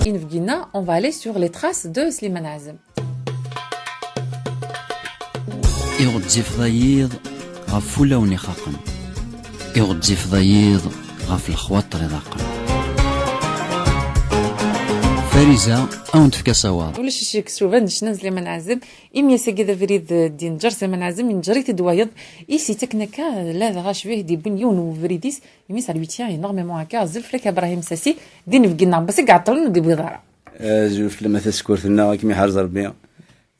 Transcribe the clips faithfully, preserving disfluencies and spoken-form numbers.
Inebgi-nneɣ, on va aller sur les traces de Slimane Azem. I ɣezzifeḍ a yiḍ ɣef wulawen ixaqen, i ɣezzifeḍ a yiḍ ɣef lexwaṭer iḍaqen. Fariza, a wen-tefk asawaḍ. Ulac ccek s uban n ccna n Slimane Azem, imi ass-agi d abrid, eh, d-yenǧer Slimane Azem, yenǧer-it-id wayeḍ, i s-yettaken akka, ladɣa cwiya i d-yewwin yiwen n ubrid-is, imi ça lui tient énormément à cœur, azul fell-ak a Brahim Sassi, d inebgi-nneɣ, bas i iɛeṭṭlen ur d-yewwiḍ ara. Azul fell-am a tasekkurt-nneɣ, ad kem-iḥrez Rebbi.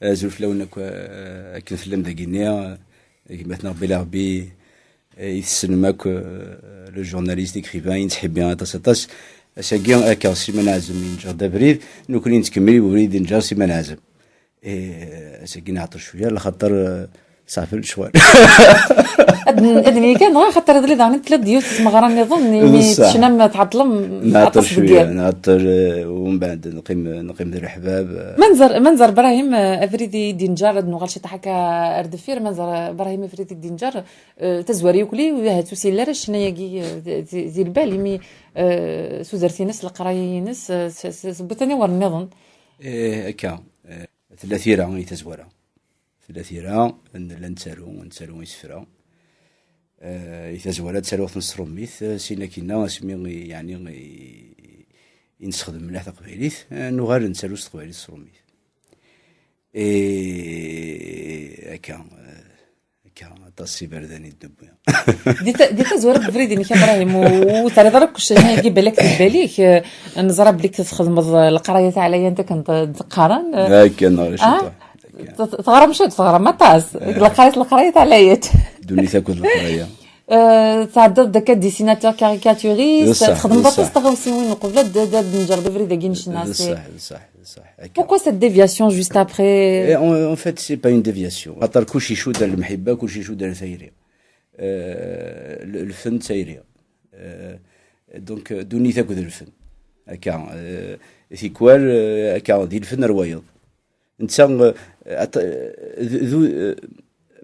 Azul fell-awen akk, eh, akken tellam dagi-nni, eh, gma-tneɣ Bela Rebbi, eh, i tessnem akk, eh, le journaliste, écrivain, i nettḥibbi aṭas, aṭas. Ass-agi, akka, Slimane Azem yenǧer-d abrid, nekkni nettkemmil i ubrid yenǧer Slimane Azem. Eh, ass-agi nɛeṭṭel cwiya, laxaṭer, eh, ṣafi lecɣal. Ad n-, ad nili kan, dɣa, xaṭer iḍelli daɣen i tella-d yiwet n tmeɣra nniḍen, imi d ṣṣeḥ, tecnam tɛeṭṭlem nɛeṭṭel aṭas deg cwiya, yiḍ. Nɛeṭṭel, eh, umbeɛd neqqim, neqqim d leḥbab, eh. Ma nẓer, ma nẓer Brahim, eh, abrid i d-yenǧer, ad nuɣal ciṭaḥ akka ar deffir, ma nẓer, eh, Brahim abrid i d-yenǧer, eh, tazwara yuklal, ur ahat ur s-yelli ara ccna-agi, eh, di, di, di lbal, imi, eh, tudert-ines, leqraya-ines, eh, s, s, s, tewwi-ten i wur nniḍen. Eh, akka, eh, tella tira i tazwara. Tella tira, nella nettaru, nettaru isefra. Eh, i tazwara ttaruɣ-ten s tṛumit, eh, sin akkinna asmi i, yeɛni, i, i nessexdem mliḥ taqbaylit, eh, nuɣal nettaru s teqbaylit s tṛumit. Eh, akka, eh, akka, aṭas n iberdan i d-newwi. Di ta-, di tazwara n ubrid-inek, a Ibrahim, u-, ur terriḍ ara akk ccna-agi balak di lbal-ik, eh, neẓra belli txedmeḍ, eh, leqraya taɛlayant akken d-, d-qqaren, eh. Akka, neɣ ah? Ciṭuḥ. T-, t-, teɣram ciṭ, teɣram aṭas. Eh. Leqraya, leqraya taɛlayant. Ddunit akked leqraya. Eh, tɛeddaḍ-d akka dessinateur caricaturiste, d ṣṣeḥ, txedmeḍ d aṭas ṣṣeḥ. Tɣawsiwin uqbel ad d-, ad d-nǧer d abrid-agi n ccna, d ṣṣeḥ, d ṣṣeḥ, d ṣṣeḥ, akka. Pourquoi cette déviation juste après ? Eh, en, en fait, c'est pas une déviation. Xaṭer kulci icudd ar lemḥibba, kulci icudd ar tayri. Eh, le, lfen d tayri. Eh, donc, eh, ddunit akked lfen. Akka, eh, tikwal, eh, akka, di lfen ar wayeḍ. Netta, eh, at-, eh, d, d, eh,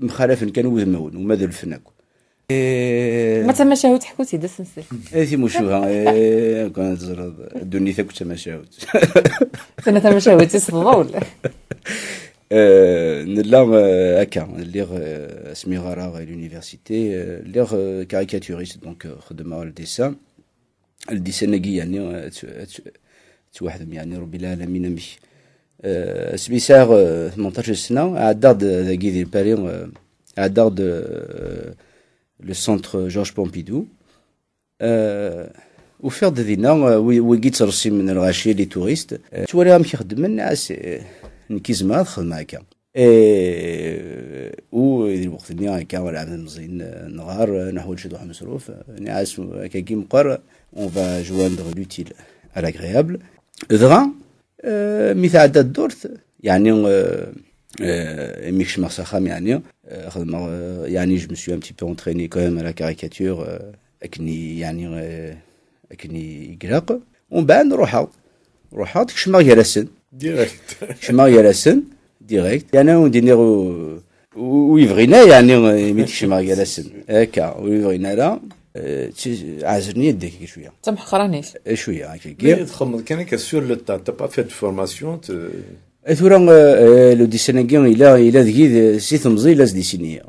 mxalafen kan wudmawen, uma d lfen akk. Eh, ma d tamacahut, ḥku-tt-id, ad s-nsel. Eh, timucuha, eh, kan teẓreḍ, ddunit akk d tamacahut. Tana tamacahut, is tḍul. Eh, nella, eh, akka, lliɣ, eh, asmi ɣareɣ à l'université, eh, lliɣ, eh, caricaturiste, donc, eh, xeddmeɣ le dessin. Le dessin-agi, yeɛni, eh, tt-, tt-, ttwaḥdem, yeɛni, Rebbi lɛalamin, amek. Eh, asmi sɛiɣ, eh, tmenṭac sna, ɛeddaɣ-d dagi di Paris, eh, ɛeddaɣ-d, eh, le centre Georges Pompidou. Eh, ufiɣ-d dinna, eh, wi-, wigi ttreṣṣimen lɣaci, les touristes. Eh, ttwaliɣ amek i xeddmen, nniɣ-as, eh, nekk i zemreɣ ad xedmeɣ akka. Eh, u di lweqt-nni akka, ur ɛad mẓin, eh, nɣar, eh, neḥwaǧ ad uḥemsruf, eh, nniɣ-as, akkagi meqqar, on va joindre l'utile à l'agréable. Dɣa, eh, mi tɛedda ddurt, yeɛni, eh, eh, imi kecmeɣ s axxam, yeɛni, eh, xedmeɣ, eh, yeɛni, je me suis un petit peu entraîné quand même à la caricature, eh, akken i, yeɛni, eh, akken i ilaq. Umbeɛd ruḥeɣ. Ruḥeɣ, kecmeɣ gar-asen. Direct. Kecmeɣ gar-asen, direct. Yeɛni, ur d-iniɣ u-, u-, ur yebɣin ara, yeɛni, imi d-kecmeɣ gar-asen. Akka, ur yebɣin ara, eh, tt-, ɛezlen-iyi-d deg cwiya. D tameḥqranit. Eh, cwiya, akkagi. Mais txedmeḍ kan akka sur le tas, t'as pas fait de formation, te- Eh, tura, eh, eh, le dessin-agi, yella, yella deg-i, d-, si temẓi, yella s-dessiniya.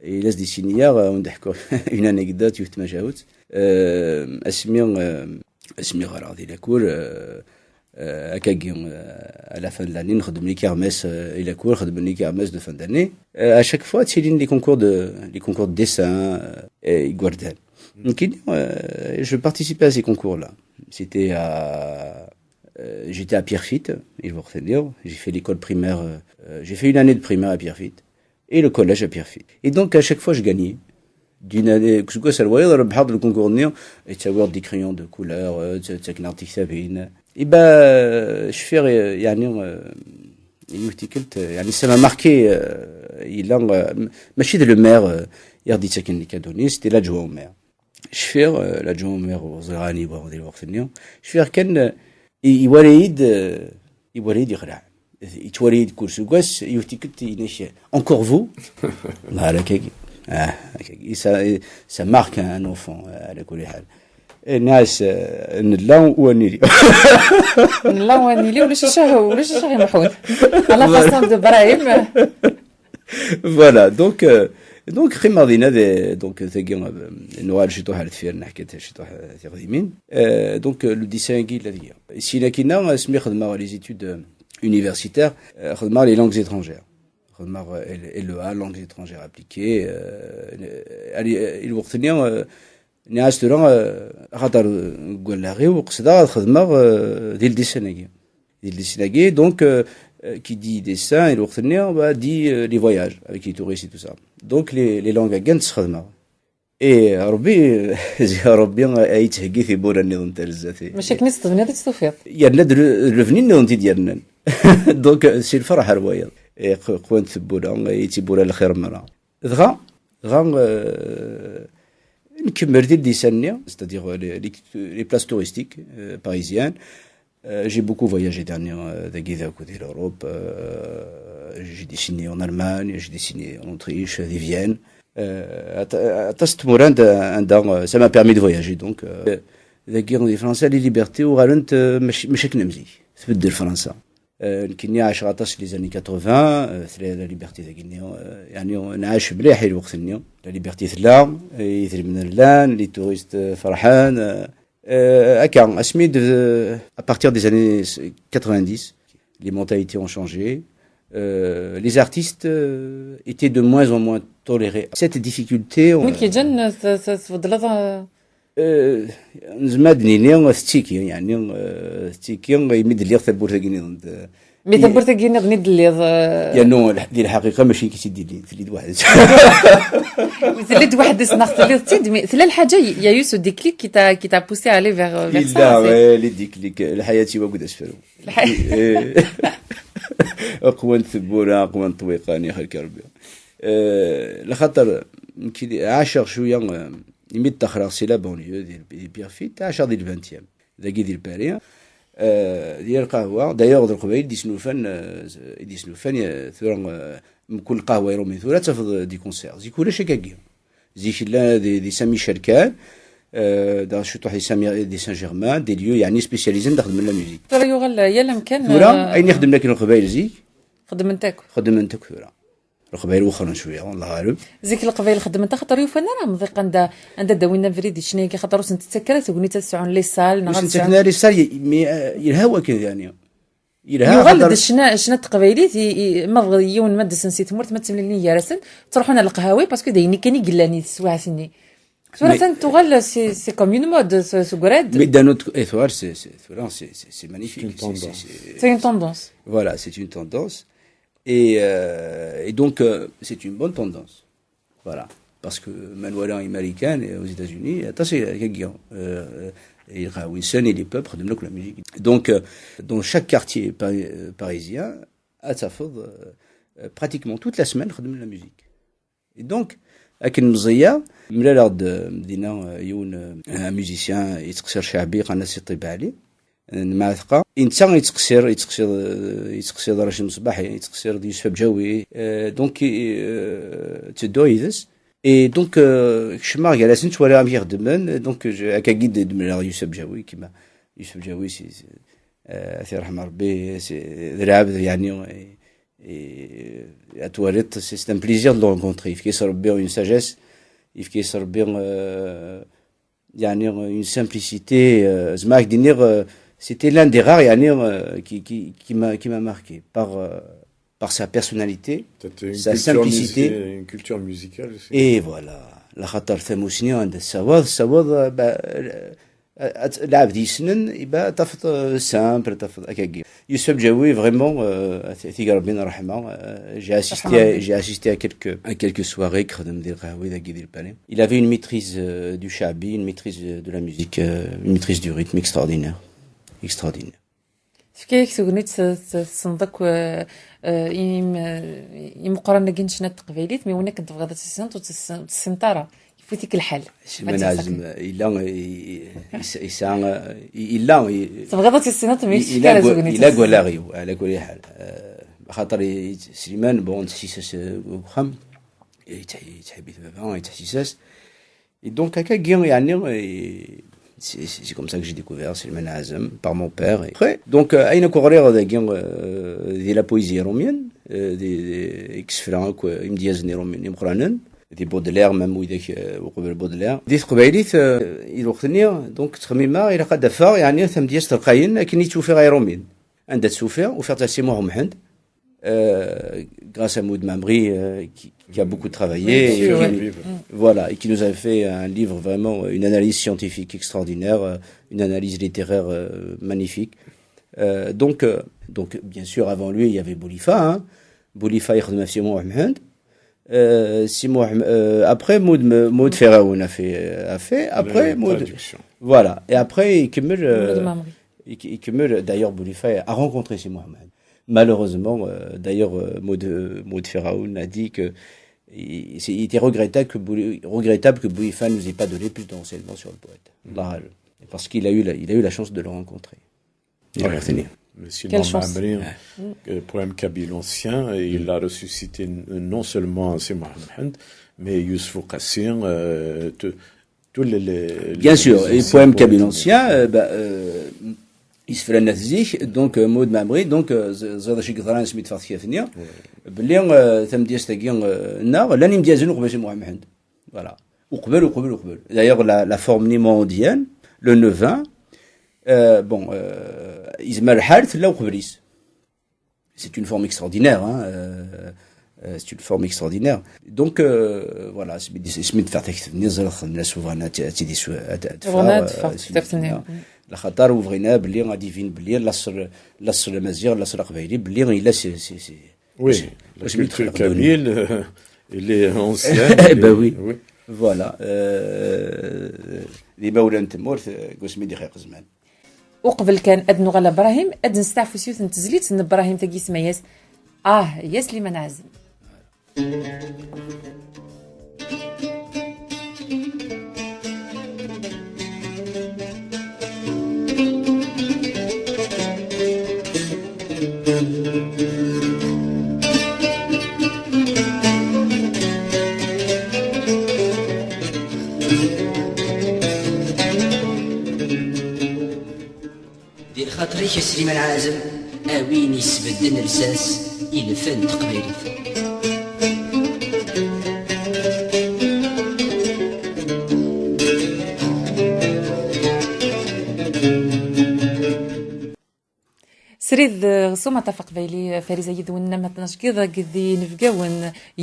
Yella s-dessiniya, eh, ad wen-d-ḥkuɣ une anecdote, yiwet tmacahut. Eh, asmi, eh, asmi ɣreɣ di la cour, eh, eh, akkagi, eh, à la fin de l'année, nxeddem les kermesses, eh, i la cour, xeddmen les kermesses de fin d'année. Eh, à chaque fois, ttilin les concours de, les concours de dessin, eh, igerdan. Nekkini, eh, je participais à ces concours-là. C'était à, euh, j'étais à Pierrefitte, i lweqt-nni. J'ai fait l'école primaire, euh, euh, j'ai fait une année de primaire à Pierrefitte et le collège à Pierrefitte. Et donc, à chaque fois, je gagnais. D'une année, deg useggas ar wayeḍ, rebḥeɣ-d le concours-nni, yettawi-d des crayons de couleur, euh, tt-, ttaken-aɣ-d tiktabin. Et ben, euh, cfiɣ, euh, yeɛni, euh, yiwet tikkelt, euh, yeɛni, ça m'a marqué, euh, yella, euh, m-, mačči d le maire, euh, i ɣ-d-yettaken les cadeaux-nni, c'était l'adjoint au maire. Cfiɣ, euh, l'adjoint au maire ur ẓriɣ aniwa di lweqt-nni. Cfiɣ kan, euh, i-, iwala-yi-d, euh, iwala-yi-d yexleɛ. Yettwali-yi-d kul seggas, yiwet tikkelt yenna-k, encore vous ? Neɣ akkagi. Ah, akkagi. Ça, ça marque un enfant, euh, ala kulli ḥal. Nniɣ-as, euh, nella u ad nili. Nella u ad nili, ulac acu, ulac acu i Mḥud. À la façon de Brahim. Voilà, donc, euh, donc qqimeɣ dinna, donc tagi, euh, nuɣal ciṭuḥ ar deffir, neḥka-d ciṭuḥ, euh, tiɣdimin. Euh, donc, euh, le dessin-agi yella deg-i. Syin akkinna, asmi xedmeɣ les études, euh, universitaires, euh, xedmeɣ les langues étrangères. Xedmeɣ, euh, L E A, langues étrangères appliquées. Euh, i lweqt-nni, euh, nniɣ-as tura, euh, axaṭer, euh, deg wallaɣ-iw qesdeɣ ad xedmeɣ, euh, di le dessin-agi. Di le dessin-agi, donc, euh, euh, qui dit dessin, i lweqt-nni, bah, dit, euh, les voyages avec les touristes et tout ça. Donc, les, les langues-agi ad tt-sxedmeɣ. Et Rebbi, Rebbi ay yettheggi tiwwura nniḍen ar zdat. Mačči akken i tt-tebniḍ i tt-tufiḍ. Yerna-d le-, lebni nniḍen i t-id-yernan. Donc, euh, si lferḥ ar wayeḍ. Et q-, qwant tiwwura, ay tiwwura lxir merra. Dɣa, dɣa, euh, nkemmel di le dessin-nni, c'est-à-dire les, les, les places touristiques, euh, parisiennes. Euh, j'ai beaucoup voyagé dernier, euh, dagi d akk di l'Europe. Euh, j'ai dessiné en Allemagne, j'ai dessiné en Autriche, di Vienne. Euh, at-, aṭas n tmura anda, anda, euh, ça m'a permis de voyager. Donc, euh, dagi di Fransa, les libertés uɣalent, euh, mačči, mačči akken am zik. Tbeddel Fransa. Euh, nekkini ɛaceɣ aṭas les années quatre-vingts, euh, tella la liberté dagi-nni, euh, yeɛni nɛac mliḥ i lweqt-nni. La liberté tella, euh, idrimen llan, les touristes, euh, ferḥen, euh, Euh, akka, asmi d, à partir des années quatre-vingt-dix, les mentalités ont changé. Euh, les artistes, euh, étaient de moins en moins tolérés. Cette difficulté, on... Win k-yeǧǧan, t-, t-, tbeddleḍ, euh, euh, nezmer ad d-nini, tettiki, yeɛni, euh, tettiki, imi d-lliɣ tawwurt-agi nniḍen. Mais tawwurt-agi nniḍen i d-telliḍ, euh, Yernu, di lḥaqiqa, mačči nekk i tt-id-yellin, telli-d weḥd-s. Telli-d weḥd-s neɣ telliḍ-tt-id, mais tella lḥaǧa, il y a eu ce déclic qui t'a, qui t'a poussé à aller vers, euh, vers ça, Yella, ouais, les déclics, lḥayat-iw akked asefru. Eh, qwant tewwura, qwant ṭṭwiqan, ixelk Rebbi. Eh, lxaṭer, nekk ɛaceɣ cwiya, eh, imi d-ṭaxreɣ si la banlieue, di, di Pierrefitte, ɛaceɣ di le vingtième. Dagi di Lpari, euh, di lqahwa, d'ailleurs, d Leqbayel i d-isnulfan, euh, i d-isnulfan, euh, tura, euh, mkul lqahwa iṛumi tura ad tafeḍ, euh, des concerts. Zik ulac akkagi. Zik llan di, di Saint-Michel kan, euh, da ciṭuḥ di Saint-Mi-, di Saint-Germain, des lieux, yeɛni, spécialisés da xedmen la musique. Tura yuɣal yal amkan, tura, euh, ayen i xedmen akken Leqbayel zik, xedmen-t akk. Xedmen-t akk tura. Leqbayel wexxren cwiya, Allah aɛlem. Zik Leqbayel xedmen-t axaṭer ur ufan ara amḍiq anda, anda d-awin abrid i ccna-agi, axaṭer ur sen-tettak ara tegnit ad sɛun les salles, neɣ ad sɛun les salles. Mais, mais, euh, yelha wakken, yeɛni. Yelha, yuɣal-d axaṭer ccna, ccna n teqbaylit, i, i, ma bɣiɣ yiwen ma d-asen si tmurt, ma ttemlilin gar-asen, ttruḥun ar leqhawi, parce que d ayen kan i yellan i teswiɛt-nni. Tura atan tuɣal, c'est, c'est comme une mode, ce, ce grade. Mais d'un autre, et tura, c'est, c'est, tura, c'est, c'est, c'est magnifique. C'est une tendance. C'est une tendance. Voilà, c'est une tendance. Et, euh, et donc, euh, c'est une bonne tendance. Voilà. Parce que ma nwala i Marikan, euh, aux États-Unis, aṭas i, i, euh, i lqahwa-nsen, et les peuples, xeddmen akk la musique. Donc, euh, dans chaque quartier pa-, euh, parisien, ad tafeḍ, euh, euh, pratiquement toute la semaine, xeddmen la musique. Et donc, akken meẓẓiyeɣ, mlaleɣ-d, euh, dinna, euh, yiwen, euh, un musicien, yettqessir ceɛbi, qqaren-as Ṭiba Ali, n Mɛatqa. Netta yettqessir, yettqessir, euh, yettqessir Racid Meṣbaḥi, yettqessir Yusef Abǧawi. Euh, donc, euh, ttedduɣ yid-s. Et donc, euh, kecmeɣ gar-asen, ttwaliɣ amek i xeddmen. Donc, je, akkagi d-, d-mlaleɣ Yusef Abǧawi, kima Yusef Abǧawi, c'est, c'est, euh, ad t-yerḥem Rebbi, c'est, d lɛebd, yeɛni, Et, et, ad twaliḍ, c'est, c'est un plaisir de le rencontrer. Yefka-yas Rebbi une sagesse, yefka-yas Rebbi, euh, yeɛni, une simplicité, euh, zemreɣ ad k-d-iniɣ, euh, c'était l'un des rares, yeɛni, euh, qui, qui, qui m'a, qui m'a marqué par, euh, par sa personnalité, sa simplicité. Une culture musicale aussi. Et voilà. Laxaṭer tamusni anda tessawaḍ, tessawaḍ, euh, bah, euh, Ad, ad, lɛebd yessnen, iba, tafeḍ, euh, simple, tafeḍ, akkagi. Yusef Abǧawi, vraiment, euh, ad t-, ad t-ig Rebbi ṛṛeḥma, euh, j'ai assisté à, j'ai assisté à quelques, à quelques soirées, xedmen di lqahwi dagi di Lpari. Il avait une maîtrise, euh, du chabi, une maîtrise, euh, de la musique, euh, une maîtrise du rythme extraordinaire. Extraordinaire. Tefka-yak tegnit, t-, t-, tessneḍ akk, euh, euh, im-, euh, imeqqranen-agi n ccna n teqbaylit, mi win akken tebɣiḍ ad tessineḍ ur tess-, ur tessineḍ ara. Yefut-ik lḥal. Simmal ɛzem, yella, i-, i-, yesɛa, i-, yella, i-, tebɣiḍ ad tissineḍ, mi yella, yella deg wallaɣ-iw, ɛla kulli ḥal. Eh, axaṭer i-, Sliman, bon, nettḥessis-as, eh, deg uxxam, yettḥ-, yettḥebbit baba, yettḥessis-as. Et donc, akkagi, yeɛni, eh, C'est c'est- c'est comme ça que j'ai découvert Slimane Azem, par mon père. Et après, donc, euh, ayen akk ɣriɣ dagi, euh, di la poésie romienne, euh, di, di, deg isefra akk, euh, imedyazen irumiyen imeqqranen, di Baudelaire, même widak, euh, uqbel Baudelaire. Di teqbaylit, euh, i lweqt-nni, donc, ttxemmimeɣ, ilaq ad d-afeɣ, yeɛni, tamedyazt lqayen, akken i tt-ufiɣ i Romienne. Anda tt-ufiɣ? Ufiɣ-tt a Si Muḥ Umḥend, euh, grâce à Maud Mamry, euh, qui, qui a beaucoup travaillé, Oui, et sûr, qui, oui. Voilà, et qui nous avait fait un livre vraiment, une analyse scientifique extraordinaire, euh, une analyse littéraire, euh, magnifique. Euh, donc, euh, donc, bien sûr, avant lui, il y avait Boulifa, hein. Boulifa, il a fait Mohamed. Euh, Si Mohamed, euh, après, Maud, Maud Ferraoun a fait, a fait. Après, Maud, traduction. Voilà. Et après, il cumule, euh, Maud Mamry. Il, il cumule, d'ailleurs, Boulifa a rencontré Si Mohamed. Malheureusement, euh, d'ailleurs, euh, Maud, Maud Ferraoun a dit que il, c'est- il était regrettable que, Bouli- regrettable que Boulifa nous ait pas donné plus d'enseignements sur le poète. Là, parce qu'il a eu la, il a eu la chance de le rencontrer. Il a retenu. Mais sinon, Quelle chance. Mamri, euh, poème kabyle ancien, et il a ressuscité n- non seulement Si Mohamed, mais Youssouf Ouqassi, euh, tout, tout les, les- Bien les sûr, et anciens poème poètes kabyle ancien, euh, bah, euh, isefra n at zik, donc, euh, Maud Mamry, donc, euh, ẓ- ẓriɣ d acu i yeḍran asmi d-teffeɣ tekkat-nni, belli, euh, tamedyazt-agi, euh, nneɣ, llan imedyazen uqbel Si Mohamed. Voilà. Uqbel, uqbel, uqbel. D'ailleurs, la, la forme némandienne, le neuvain, euh, bon, euh, izmer lḥal, tella uqbel-is. C'est une forme extraordinaire, hein, euh, euh, c'est une forme extraordinaire. Donc, euh, voilà, asmi d-, asmi d-teffeɣ tekkat-nni, ẓriɣ xedmen-as ubɣan ad t-, ad t-id-isu-, ad t-, ad teffeɣ, Ubɣan ad euh, teffeɣ tekkat-nni. Lxaṭer ubɣin belli ad d-ibin belli laṣel, laṣel amaziɣ, laṣel aqbayli, belli yella si, si, si, Oui, si, la culture kabyle, euh, elle est ancienne. Eh ben oui. Oui. Voilà. Euh, d imawlan n tmurt, euh, deg wasmi d-ixeq zzman. Uqbel kan ad nuɣal a Brahim, ad nesteɛfu s yiwet n tezlit n Brahim tagi isemma-yas Ah, ya Sliman Ɛazem. Di lxaṭer-ik a Sliman Ɛazem, a win isbedden lsas i lfen n teqbaylit. Srid, eh, ɣer umaṭṭaf aqbayli, eh, Fariza yid-wen, ma tnacgiḍ akked d inebgawen,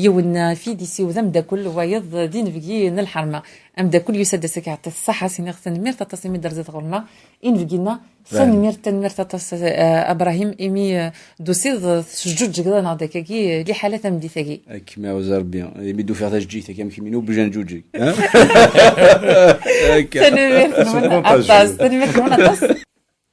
yiwen, eh, fid isiw d ameddakel, wayeḍ, eh, d inebgi n lḥerma. Ameddakel yusa-d ass-agi, yeɛṭi-t ṣṣeḥḥa, s-iniɣ tanemmirt aṭas imi d-terziḍ ɣur-neɣ. Inebgi-nneɣ, tanemmirt, tanemmirt aṭas, eh, a Brahim, imi, eh, d-tusiḍ, eh, tesǧuǧǧgeḍ-aneɣ-d akkagi, eh, liḥala tameddit-agi. Ad kem-iɛuzz Rebbi, imi d-ufiɣ tajeǧǧigt-agi, am kemmini, obligé ad nǧuǧǧeg. Hein? Akka. Tanemmirt-nwen aṭas, tanemmirt-nwen aṭas.